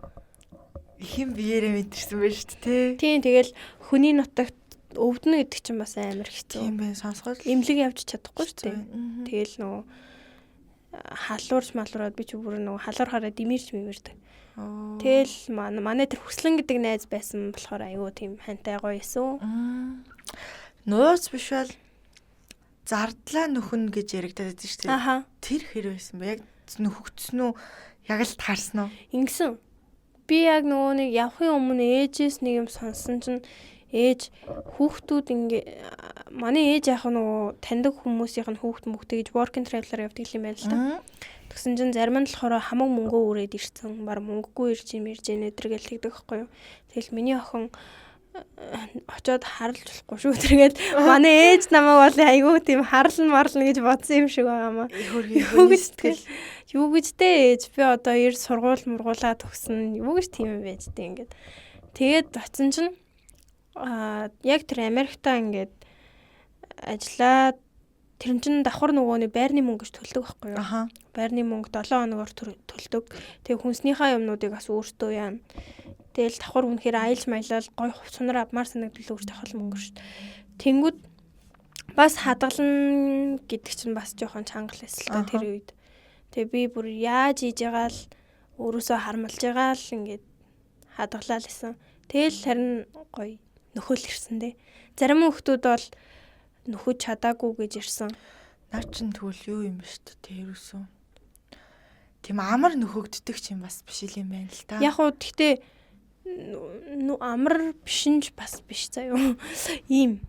Ихэн биеэрээ мэдэрсэн байж шүү дээ. Тийм, тэгэл хүний нутагт өвдөнө гэдэг чинь бас амар хэцүү. Тийм байх, сонсгол. Имлэг явж чадахгүй шүү дээ. Тэгэл нөгөө халуурч малуураад би ч бүр нөгөө халуур хараа димэрч мэмэрдэг. Тэгэл манай тэр хүслэн гэдэг найз байсан болохоор айгүй тийм хантай гоё эсэн. Нууц биш бол зардлаа нөхөн гэж яригадаад байсан шүү дээ. Тэр хэр байсан бэ? Яг нөхөгдсөн үү? Яг л таарсан уу? Ингэсэн. Би яг нөгөө нэг явахын өмнө ээжээс нэг юм сонсон чинь ээж хүүхдүүд ингээ манай ээж яг нөгөө таньдаг хүмүүсийнх нь хүүхд мөхтэй гэж work and travel-аар явдаг юм байна л та. Тэгсэн чинь зарим нь болохоор хамаг мөнгөө үрээд ирсэн. Бар мөнгөгүй ирж юм ирж ийнэ тэр гэл тэгдэг байхгүй юу. Тэгэл миний охин очоод харлж болохгүй шүү. Тэргээд манай ээж намайг бол айгүй тийм харлан марлна гэж бодсон юм шиг байгаа маа. Юу гэж тэгэл юу гэж те ээж би одоо ер сургууль мургуулаа төгсөн. Юу гэж тийм юм байж тээ ингээд. Тэгээд очсон чинь яг тэр Америкта ингээд ажиллаад тэр чинь давхар нөгөө нэг байрны мөнгө гэж төлдөг байхгүй юу? Байрны мөнгө 7 хоногор төлдөг. Тэгээ хүнснийхаа юмнуудыг бас өөртөө яана. Тэгэл давхар үнэхээр аялж маялал гой хувцсанаар авмаар санагдал өөртөө хол мөнгө шүү дээ. Тэнгүүд бас хадгална гэдэг чинь бас жоохон чанга л байсан л та тэр үед. Тэгээ би бүр яаж хийж байгаа л өөрөөсөө хармалж байгаа л ингээд хадгалаа л гэсэн. Тэгэл харин гоё нөхөөл ирсэн дээ. Зарим хүмүүс бол нөхөж чадаагүй гэж ирсэн. Наа чин тэгвэл юу юм бэ шүү дээ ерөөсөө. Тийм амар нөхөгддөг ч юм бас биш юм байна л та. Яг уу гэхдээ амар биш нь бас биш заяа. Ийм.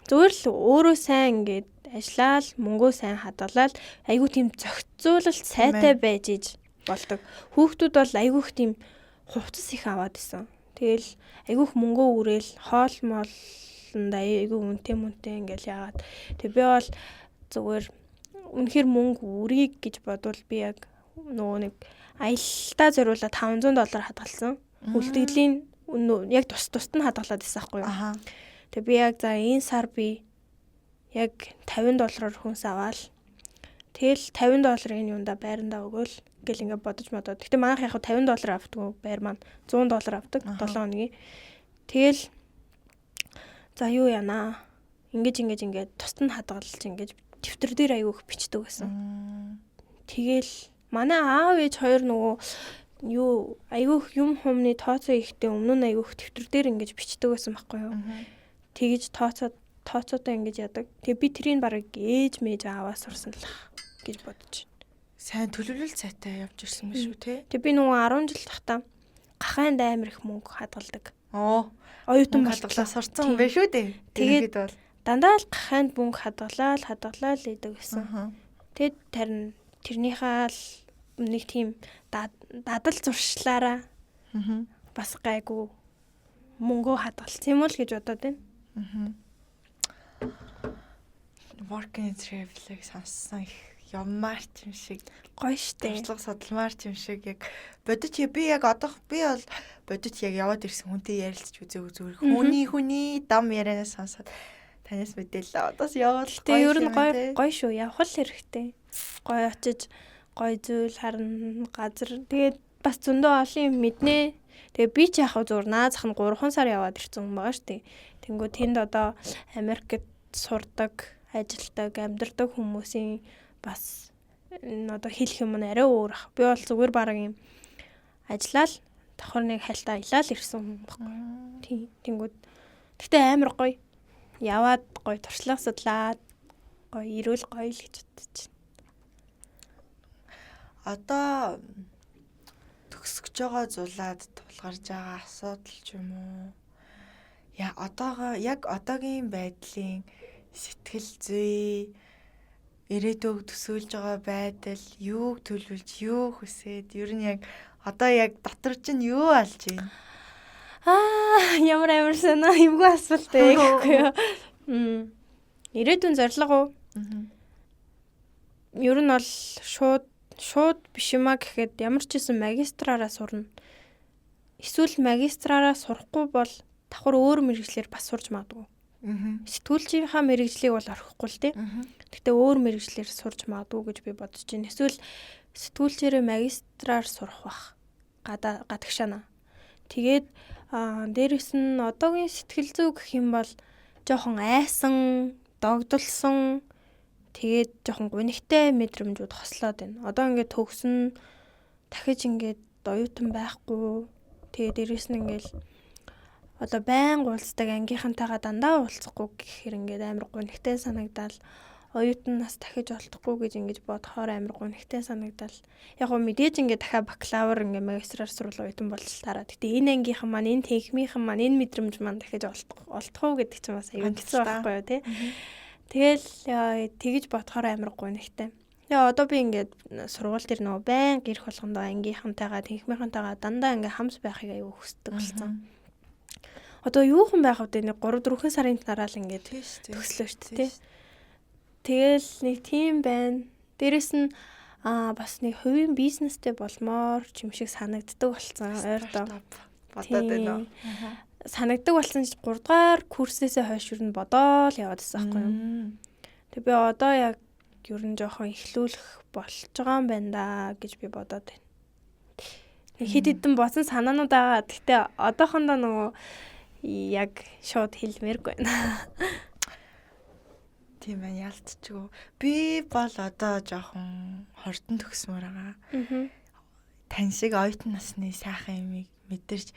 Зүгээр л өөрөө сайн ингээд ажиллаал мөнгөө сайн хадгалаад айгүй тийм зохицуулалт сайтай байж иж болдог. Хүүхдүүд бол айгүйх тийм хувцас их аваад исэн. Тэгэл айгүйх мөнгөө үрээл хоол моолнд айгүй үнэтэй мөнтэй ингээл яагаад. Тэг би бол зүгээр үнэхэр мөнгө үрийг гэж бодвол би яг нөгөө нэг аялалтаа зориулаад 500 доллар хадгалсан. Үлдэгдлийн яг тус тусад нь хадгалаад байсан байхгүй юу. Тэгээ би яг за энэ сар би яг 50 доллараар хүнс аваал. Тэгэл 50 долларын юунда байрандаа өгөөл гэл ингээ бодож модоод. Гэтэ манайх яг 50 доллар авдаг байр маань 100 доллар авдаг 7 хоногийн. Тэгэл за юу яана. Ингэж ингэж ингээд тусад нь хадгалж ингэж дэвтэр дээр аягүй их бичдэг байсан. Тэгэл манай аав ээж хоёр нөгөө юу айгүйх юм хумны тооцоо ихтэй өмнө нь айгүйх дэвтэр дээр ингэж бичдэг байсан байхгүй юу. Тэгэж тооцоотой ингэж яадаг. Тэгээ би тэрийг бараг ээж мэж ааваас сурсан л гэж бодож байна. Сайн төлөвлөл сайтай явж ирсэн юм шүү те. Тэгээ би нөгөө 10 жил тахта гахайнд амар их мөнгө хадгалдаг. Оо. Оюутан хадгалаа сурцсан юм байна шүү дээ. Тэгээд бол дандаа л гахайнд мөнгө хадгалаа л хадгалаа л идэг гэсэн. Тэгээд тарин тэрнийхээ л нэг тийм дадал зуршлаараа бас гайгүй мөнгөө хадгалсан юм уу л гэж бодоод байна. Work and travel-ыг сонссон их явмаар ч юм шиг гоё штэ. Туршлага судалмаар ч юм шиг яг бодит би яг одоох би бол бодит яг яваад ирсэн хүнтэй ярилцж үзээгүй зүгээр хүний дам ярианаас сонсоод танаас мэдээлээ. Одоос явал гоё. Ер нь гоё гоё шүү. Явах л хэрэгтэй. Гоё очиж гоё зүйл харна газар. Тэгээд бас зөндөө олон юм мэднэ. Тэгээ би ч яг зүгээр наазах нь 3 сар яваад ирсэн хүн байгаа штэ. Тэнгүү тэнд одоо Америкт сурдаг, ажилдаг, амьдардаг хүмүүсийн бас энэ одоо хэлэх юм нь арай өөр ах. Би бол зүгээр бараг юм ажиллаал давхар нэг хальт аялал ирсэн хүн баггүй. Тийм. Тэнгүүд гэтээ амар гоё. Яваад гоё туршлага судлаад гоё ирүүл гоё л гэж бодож байна. Одоо төгсөж байгаа зулаад тулгарч байгаа асуудал ч юм уу? Я одоогоо яг одоогийн байдлын сэтгэл зүй ирээдүйг төсөөлж байгаа байдал, юуг төлөвлөж, юу хүсээд, ер нь яг одоо яг дотор чинь юу алж байна? Аа, ямар амар санаа эвгүй асуулт ээ гэхгүй юу. Ирээдүйн зорилго уу? Ер нь бол шууд биш юмаа гэхэд ямар ч байсан магистраараа сурна. Эсвэл магистраараа сурахгүй бол давхар өөр мэргэжлээр бас сурж магадгүй. Сэтгүүлчийнхаа мэргэжлийг бол орхихгүй л дээ. Гэхдээ өөр мэргэжлээр сурж магадгүй гэж би бодож байна. Эсвэл сэтгүүлчээрээ магистраар сурах бах. Гадагшаана. Тэгээд дээрэс нь одоогийн сэтгэл зүй гэх юм бол жоохон айсан, догдолсон, тэгээд жоохон гунигтай мэдрэмжүүд хослоод байна. Одоо ингээд төгсөн дахиж ингээд оюутан байхгүй. Тэгээд дээрэс нь ингээд одоо байн уулздаг ангийнхантайгаа дандаа уулзахгүй гэхээр ингээд амар гунигтай санагдаал Оюутан нас дахиж олдохгүй гэж ингэж бодохоор амар гунигтай санагдал. Яг гоо мэдээж ингээ дахиад бакалавр ингээ магистраар сурвал оюутан болж таараа. Гэтэ энэ ангийнхан маань, энэ техникийнхэн маань, энэ мэдрэмж маань дахиж олдох уу гэдэг чинь бас аюу хэцүү байхгүй юу, тий. Тэгэл тэгэж бодохоор амар гунигтай. Тэгээ одоо би ингээд сургууль дээр нөгөө байнга ирэх болгондоо ангийнхантайгаа, техникийнхантайгаа дандаа ингээ хамт байхыг аюу хүсдэг болсон. Одоо юухан байх вэ? Нэг 3 4 сарын дараа л ингээд төгслөө шүү дээ. Тэгэл нэг тийм байна. Дээрэс нь бас нэг хувийн бизнестэй болмоор ч юм шиг санагддаг болсон. Ойрдоо бодоод байна уу? Санагддаг болсон ч 3 дугаар курсээсээ хойш юу н бодоол яваад байсан байхгүй юу? Тэг би одоо яг ер нь жоохон эхлүүлэх болж байгаа юм байна да гэж би бодоод байна. Нэг хэд хэдэн бодсон санаанууд байгаа. Гэтэ одоохондоо нөгөө яг шууд хэлмээргүй байна. Тийм байна, ялцчгүй. Би бол одоо жоохон хурдан төгсмөр байгаа. Тань шиг оюутан насны сайхан юмыг мэдэрч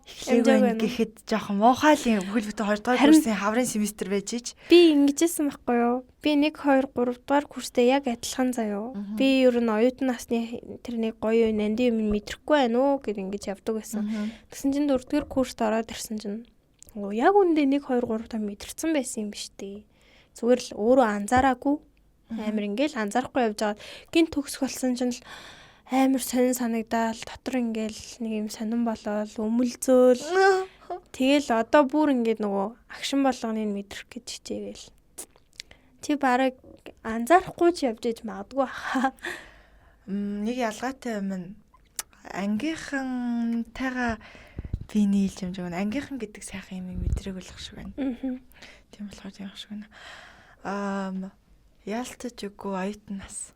эхлээг байна гэхэд жоохон муухай л юм. Бүхэл бүтэн 2 дугаар курсын хаврын семестр байж ич. Би ингэжсэн байхгүй юу? Би 1 2 3 дугаар курстэй яг адилхан заяо. Би ер нь оюутан насны тэр нэг гоё нандин юм мэдрэхгүй байна уу гэд ингэж явдаг байсан. Тэгсэн чинь 4 дугаар курст ороод ирсэн чинь яг үндэ 1 2 3 та мэдэрсэн байсан юм биш үү? Зүгээр л өөрөө анзаараагүй амар ингээл анзаарахгүй явж байгаа. Гинт төгсөх болсон чинь л амар сонин санагдаал, дотор ингээл нэг юм сонин болоод өмөлзөөл. Тэгэл одоо бүр ингээд нөгөө агшин болгоныг мэдрэх гэж хичээгээл. Чи бараг анзаарахгүй ч явж иж магадгүй хаа. Нэг ялгаатай юм нь ангийнхантайгаа би нийлж юм жиг. Ангийнхан гэдэг сайхан юмыг мэдрээг болох шиг байна. Тийм болохоор тийм шиг байна. Яалтаж үгүй оюутан нас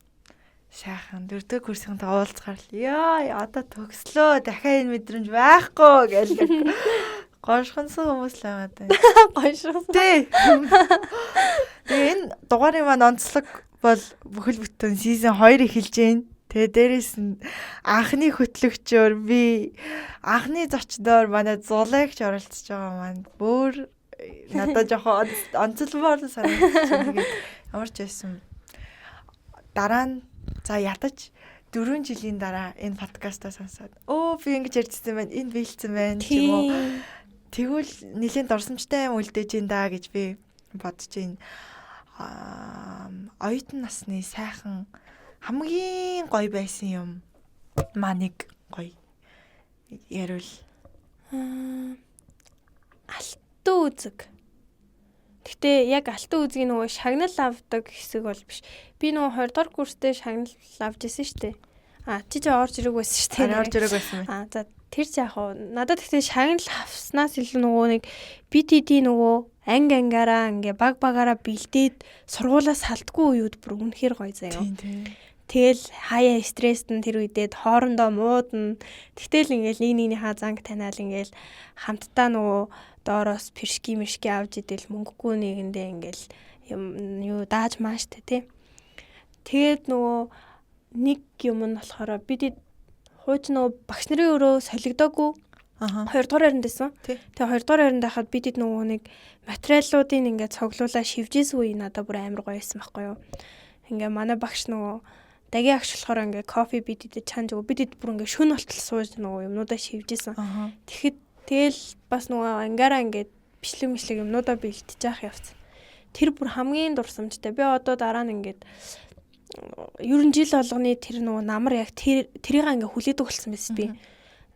сайхан дөрөвдүгээр курсынхаа уулзгаар л яа одоо төгслөө дахиад энэ мэдрэмж байхгүй гэл гоншхонсон хүмүүс л байгаа даа. Гоншхонсон. Тий. Тэгээ энэ дугаарын маань онцлог бол бүхэл бүтэн season 2 эхэлж байна. Тэгээ дээрэс нь анхны хөтлөгчөөр би анхны зочдоор манай Зулайгч оролцож байгаа маань бүр надад жоохон онцлмоор санагдчих. Тэгээд ямар ч байсан дараа нь за ядаж 4 жилийн дараа энэ подкастаа сонсоод өө би ингэж ярьжсэн байна, энэ биелсэн байна ч юм уу. Тэгвэл нэлийн дурсамжтай юм үлдээж ин да гэж би бодож байна. Оюутан насны сайхан хамгийн гоё байсан юм маа нэг гоё ярил. Алтан үзэг. Гэтэ яг алтан үзгийн нөгөө шагнал авдаг хэсэг бол биш. Би нөгөө 20 дугаар курстэй шагнал авч ирсэн шүү дээ. Чи ч орж ирэх байсан шүү дээ. Орж ирэх байсан байна. За тэр ч яг уу надад гэхдээ шагнал авснаас илүү нөгөө нэг BTD нөгөө анги ангаараа ингээ баг багаараа бэлдээд сургуулаас салтгүй үеуд бүр үнэхээр гоё заяа. Тэгэл хаяа стресст нь тэр үедээ хоорондоо муудна. Тэгтэл ингээл нэг нэгнийхээ занг таниал ингээл хамтдаа нөгөө доороос пиршки мэршки авч идэл мөнгөгүй нэгэндээ ингээл юм юу дааж мааштай тий. Тэгээд нөгөө нэг юм нь болохоор бид хууч нөгөө багш нарын өрөө солигдоогүй. 2 дугаар байранд байсан. Тэгээ 2 дугаар байранд байхад бид нөгөө нэг материалуудыг ингээд цоглуулаа шивжээс үе надад бүр амар гоё байсан байхгүй юу. Ингээ манай багш нөгөө дагийн агш болохоор ингээ кофе бид идэд чанж өгөө. Бид ид бүр ингээ шөнө болтол сууж нөгөө юмнуудаа шивжсэн. Тэгэхэд тэгэл бас нөгөө ангаараа ингээд бичлэг мишлэг юмнуудаа бэлтэж яах явц. Тэр бүр хамгийн дурсамжтай. Би одоо дараа нь ингээд ер нь жил болгоны тэр нөгөө намар яг тэрийг ингээ хүлээдэг болсон байсан би.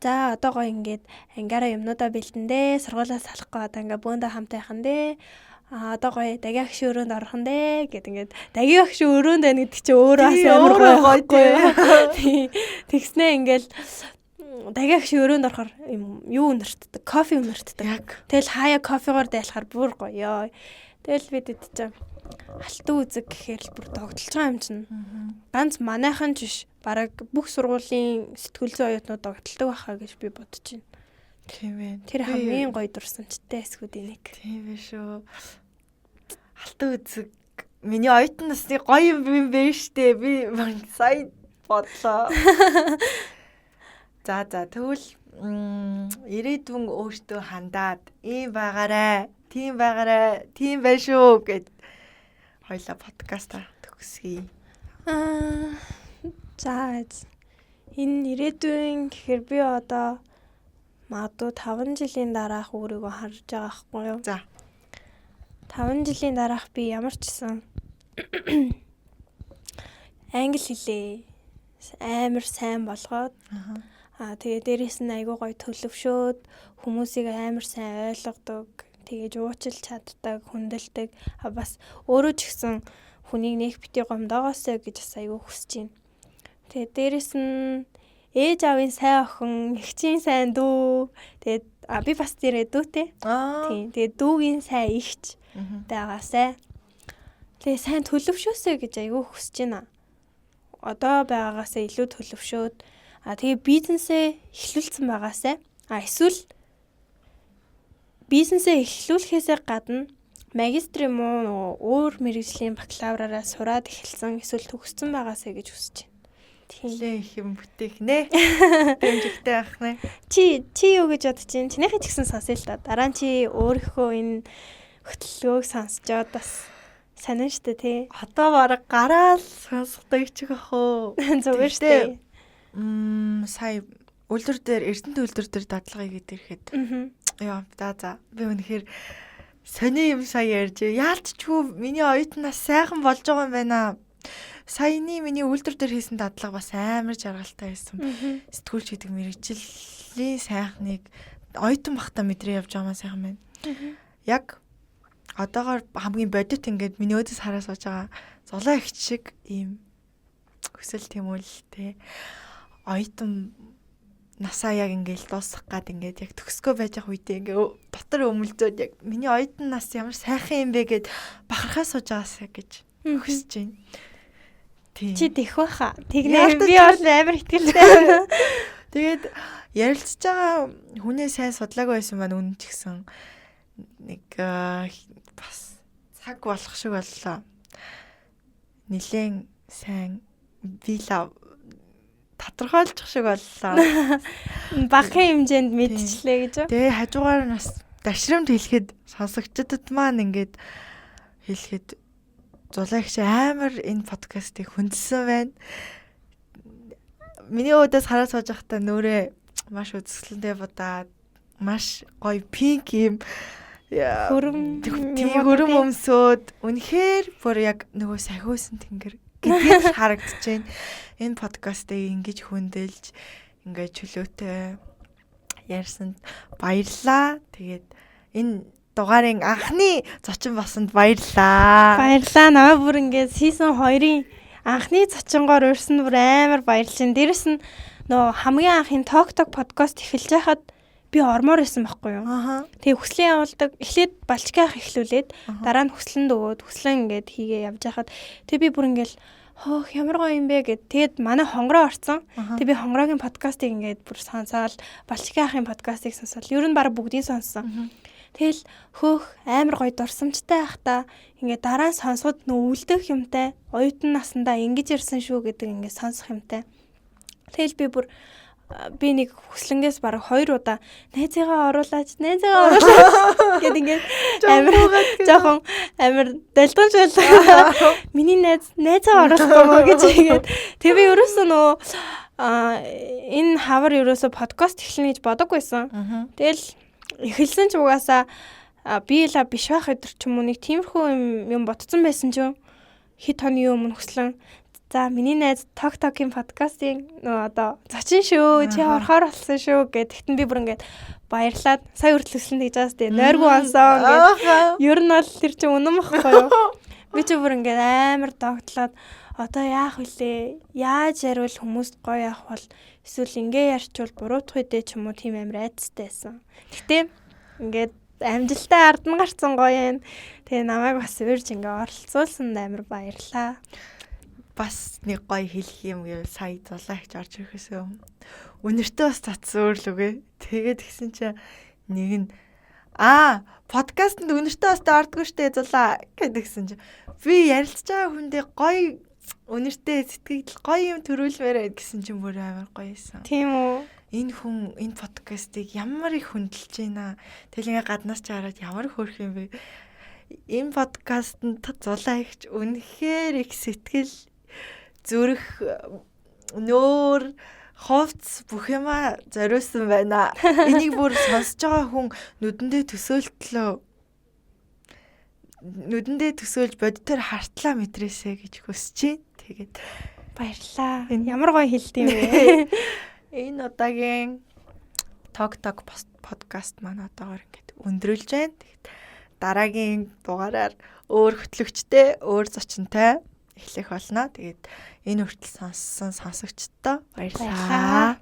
За одоо гоё ингээд ангаараа юмнуудаа бэлтэн дээ. Сургуулаас салахгүй одоо ингээ бөөндөө хамт байхан дээ. Одоо гоё дагийн агш өрөөнд орох нь дээ гэд ингээд дагийн агш өрөөнд байна гэдэг чинь өөрөө бас амар гоё гоё. Тэгснээ ингээл дагийн агш өрөөнд орохоор юм юу үнэртдэг, кофе үнэртдэг. Тэгэл хаяа кофегоор дайлахаар бүр гоё. Тэгэл бид эд чинь алтан үзэг гэхээр л бүр догдолж байгаа юм чинь. Ганц манайхан ч биш, бараг бүх сургуулийн сэтгүүл зүйн оюутнууд догдолдог байхаа гэж би бодож байна. Тийм ээ. Тэр хамгийн гоё дурсамжтай хэсгүүдийн нэг. Тийм ээ шүү. Алтан үзэг миний оюутан насны гоё юм бэ штэ. Би сая бодлоо. За тэгвэл ирээдүйн өөртөө хандаад ийм байгаарай, тийм байгаарай, тийм байх шүү гэд Хоёлаа подкаста төгсгье. За, энэ ирээдүйн гэхээр би одоо магадгүй 5 жилийн дараах өөрийгөө харж байгаа байхгүй юу? За. 5 жилийн дараах би ямар ч гэсэн англи хэлээ амар сайн болгоод тэгээ дээрээс нь айгүй гоё төлөвшөөд хүмүүсийг амар сайн ойлгодог, тэгэж уучлж чаддаг, хүндэлдэг. Бас өөрөө ч гэсэн хүнийг нэх бити гомдоогоосой гэж бас айгүй хүсэж байна. Тэгээ дээрээс нь ээж аавын сайн охин, эгчийн сайн дүү. Тэгээд би бас дээрээ дүүтэй. Тийм. Тэгээд дүүгийн сайн эгч байгаасай. Тэгээ сайн төлөвшөөсэй гэж айгүй хүсэж байна. Одоо байгаагаасаа илүү төлөвшөөд тэгээ бизнесээ эхлүүлсэн байгаасай. Эсвэл бизнесээ эхлүүлэхээсээ гадна магистр юм уу нөгөө өөр мэргэжлийн бакалавраараа сураад эхэлсэн эсвэл төгссөн байгаасай гэж хүсэж байна. Тийм их юм бүтээх нэ. Дэмжигтэй байх нэ. Чи юу гэж бодож чинь? Чинийхээ ч гэсэн сонсъё л та. Дараа нь чи өөрийнхөө энэ хөтөлбөрийг сонсчоод бас сонин штэ тий. Одоо бараг гараал сонсохдоо ичих ах уу. Зүгээр штэ. Сая үйлдвэр дээр Эрдэнэт үйлдвэр дээр дадлага хийгээд ирэхэд. Яа, за. Би үнэхээр сони юм сая ярьж. Яалтчгүй миний оюутан нас сайхан болж байгаа юм байна. Саяны миний үйлдвэр дээр хийсэн дадлага бас амар жаргалтай байсан. Сэтгүүлч гэдэг мэргэжлийн сайхныг оюутан бахта мэдрээ явж байгаа маа сайхан байна. Яг одоогоор хамгийн бодит ингээд миний өөдөөс хараа сууж байгаа золоо эгч шиг ийм хүсэл тэмүүлэлтэй оюутан насаа яг ингээл дуусгах гад ингээд яг төгсгөө байж явах үедээ ингээ дотор өмөлзөөд яг миний оюутан нас ямар сайхан юм бэ гэд бахархаа сууж байгаасаа гэж хүсэж байна. Тийм. Чи тэх байха. Тэгнэ би бол амар итгэлтэй. Тэгээд ярилцж байгаа хүнээ сайн судлаагүй байсан маань үнэн ч гэсэн нэг бас цаг болох шиг боллоо. Нилээн сайн вила тодорхойлчих шиг боллоо. Багахан хэмжээнд мэдчихлээ гэж. Тэгээ хажуугаар нь бас дашрамд хэлэхэд сонсогчдод маань ингээд хэлэхэд Зулаагч амар энэ подкастыг хүндсэн байна. Миний өөдөөс хараа сууж байхдаа нүрээ маш үзэсгэлэнтэй будаад маш гоё пинк юм хөрөм хөрөм өмсөөд үнэхээр бүр яг нөгөө сахиусан тэнгэр гэдгийг харагдаж байна. Энэ подкастыг ингэж хүндэлж ингээд чөлөөтэй ярьсанд баярлаа. Тэгээд энэ дугаарын анхны зочин болсонд баярлаа. Баярлаа. Намайг бүр ингээд season 2-ын анхны зочингоор урьсан бүр амар баярлж байна. Дээрэс нь нөгөө хамгийн анхын Talk Talk podcast эхэлж байхад би ормоор байсан байхгүй юу. Тэгээ хүслэн явуулдаг. Эхлээд балчкаах эхлүүлээд дараа нь хүслэнд өгөөд хүслэн ингээд хийгээ явж байхад тэгээ би бүр ингээд хөөх ямар гоё юм бэ гэд. Тэгээд манай хонгороо орцсон. Тэгээ би хонгорогийн подкастыг ингээд бүр сонсоол, балчкаахын подкастыг сонсоол. Ер нь баг бүгдийг сонссон. Тэгэл хөөх амар гоё дурсамжтай байхдаа ингээд дараа нь сонсоход нөө үлдэх юмтай, оюутан насндаа ингэж ярьсан шүү гэдэг ингээд сонсох юмтай. Тэгэл би бүр би нэг хүслэнгээс бараг 2 удаа найзыгаа оруулаач, найзыгаа оруулаач гэд ингээд амар жоохон амар долдгонч байлаа. Миний найз найзаа оруулахгүй мó гэж ингээд тэг би ерөөсөө нөө энэ хавар ерөөсөө подкаст эхлэнэ гэж бодоггүйсэн. Тэгэл эхэлсэн ч угаасаа би л биш байх өдр ч юм уу нэг тиймэрхүү юм бодсон байсан ч хэд хоны өмнө хүслэн за миний найз Talk Talk-ийн подкастын нөгөө одоо зочин шүү, чи орохоор болсон шүү гэд. Тэгтэн би бүр ингээд баярлаад сая хүртэл хүслэн тэгж байгаас тий нойргүй онсон гэд. Ер нь бол тэр чинь үнэн бохгүй юу. Би чи бүр ингээд амар догтлоод одоо яах вүлээ? Яаж яриул хүмүүст гоё явах бол эсвэл ингээ ярьчвал буруутах үдэ ч юм уу тийм амар айцтай байсан. Гэтэ ингээд амжилттай ард нь гарцсан гоё юм. Тэгээ намайг бас урьж ингээ оролцуулсанд амар баярлаа. Бас нэг гоё хэлэх юм гэвэл сая зулаагч орж ирэхээс өмнө үнэртээ бас татсан өөр лүгэ. Тэгээд гисэн чинь нэг нь подкастэнд үнэртээ бас ордгоо штэ зулаа гэдгсэн чинь би ярилцж байгаа хүндээ гоё үнэртээ сэтгэл гоё юм төрүүлмээр гэсэн чинь бүр амар гоё юмсан. Тийм үү? Энэ хүн энэ подкастыг ямар их хүндэлж байна. Тэгэл ингээ гаднаас ч хараад ямар хөөрх юм бэ. Энэ подкастт Зулаа эгч үнэхээр их сэтгэл, зүрх, нөөр, хувцс, бүх юмаа зориулсан байна. Энийг бүр сонсож байгаа хүн нүдэндээ төсөөлж бодитоор хартлаа мэдрээсэй гэж хүсэж байна. Тэгээд Баярлаа. Ямар гоё хэлт юм бэ? Энэ удаагийн Talk Talk подкаст маань одоогоор ингээд өндөрлөж байна. Тэгээд дараагийн дугаараар өөр хөтлөгчтэй, өөр зочинтой эхлэх болно. Тэгээд энэ хүртэл сонссон сонсогчдоо баярлалаа. Баярлалаа.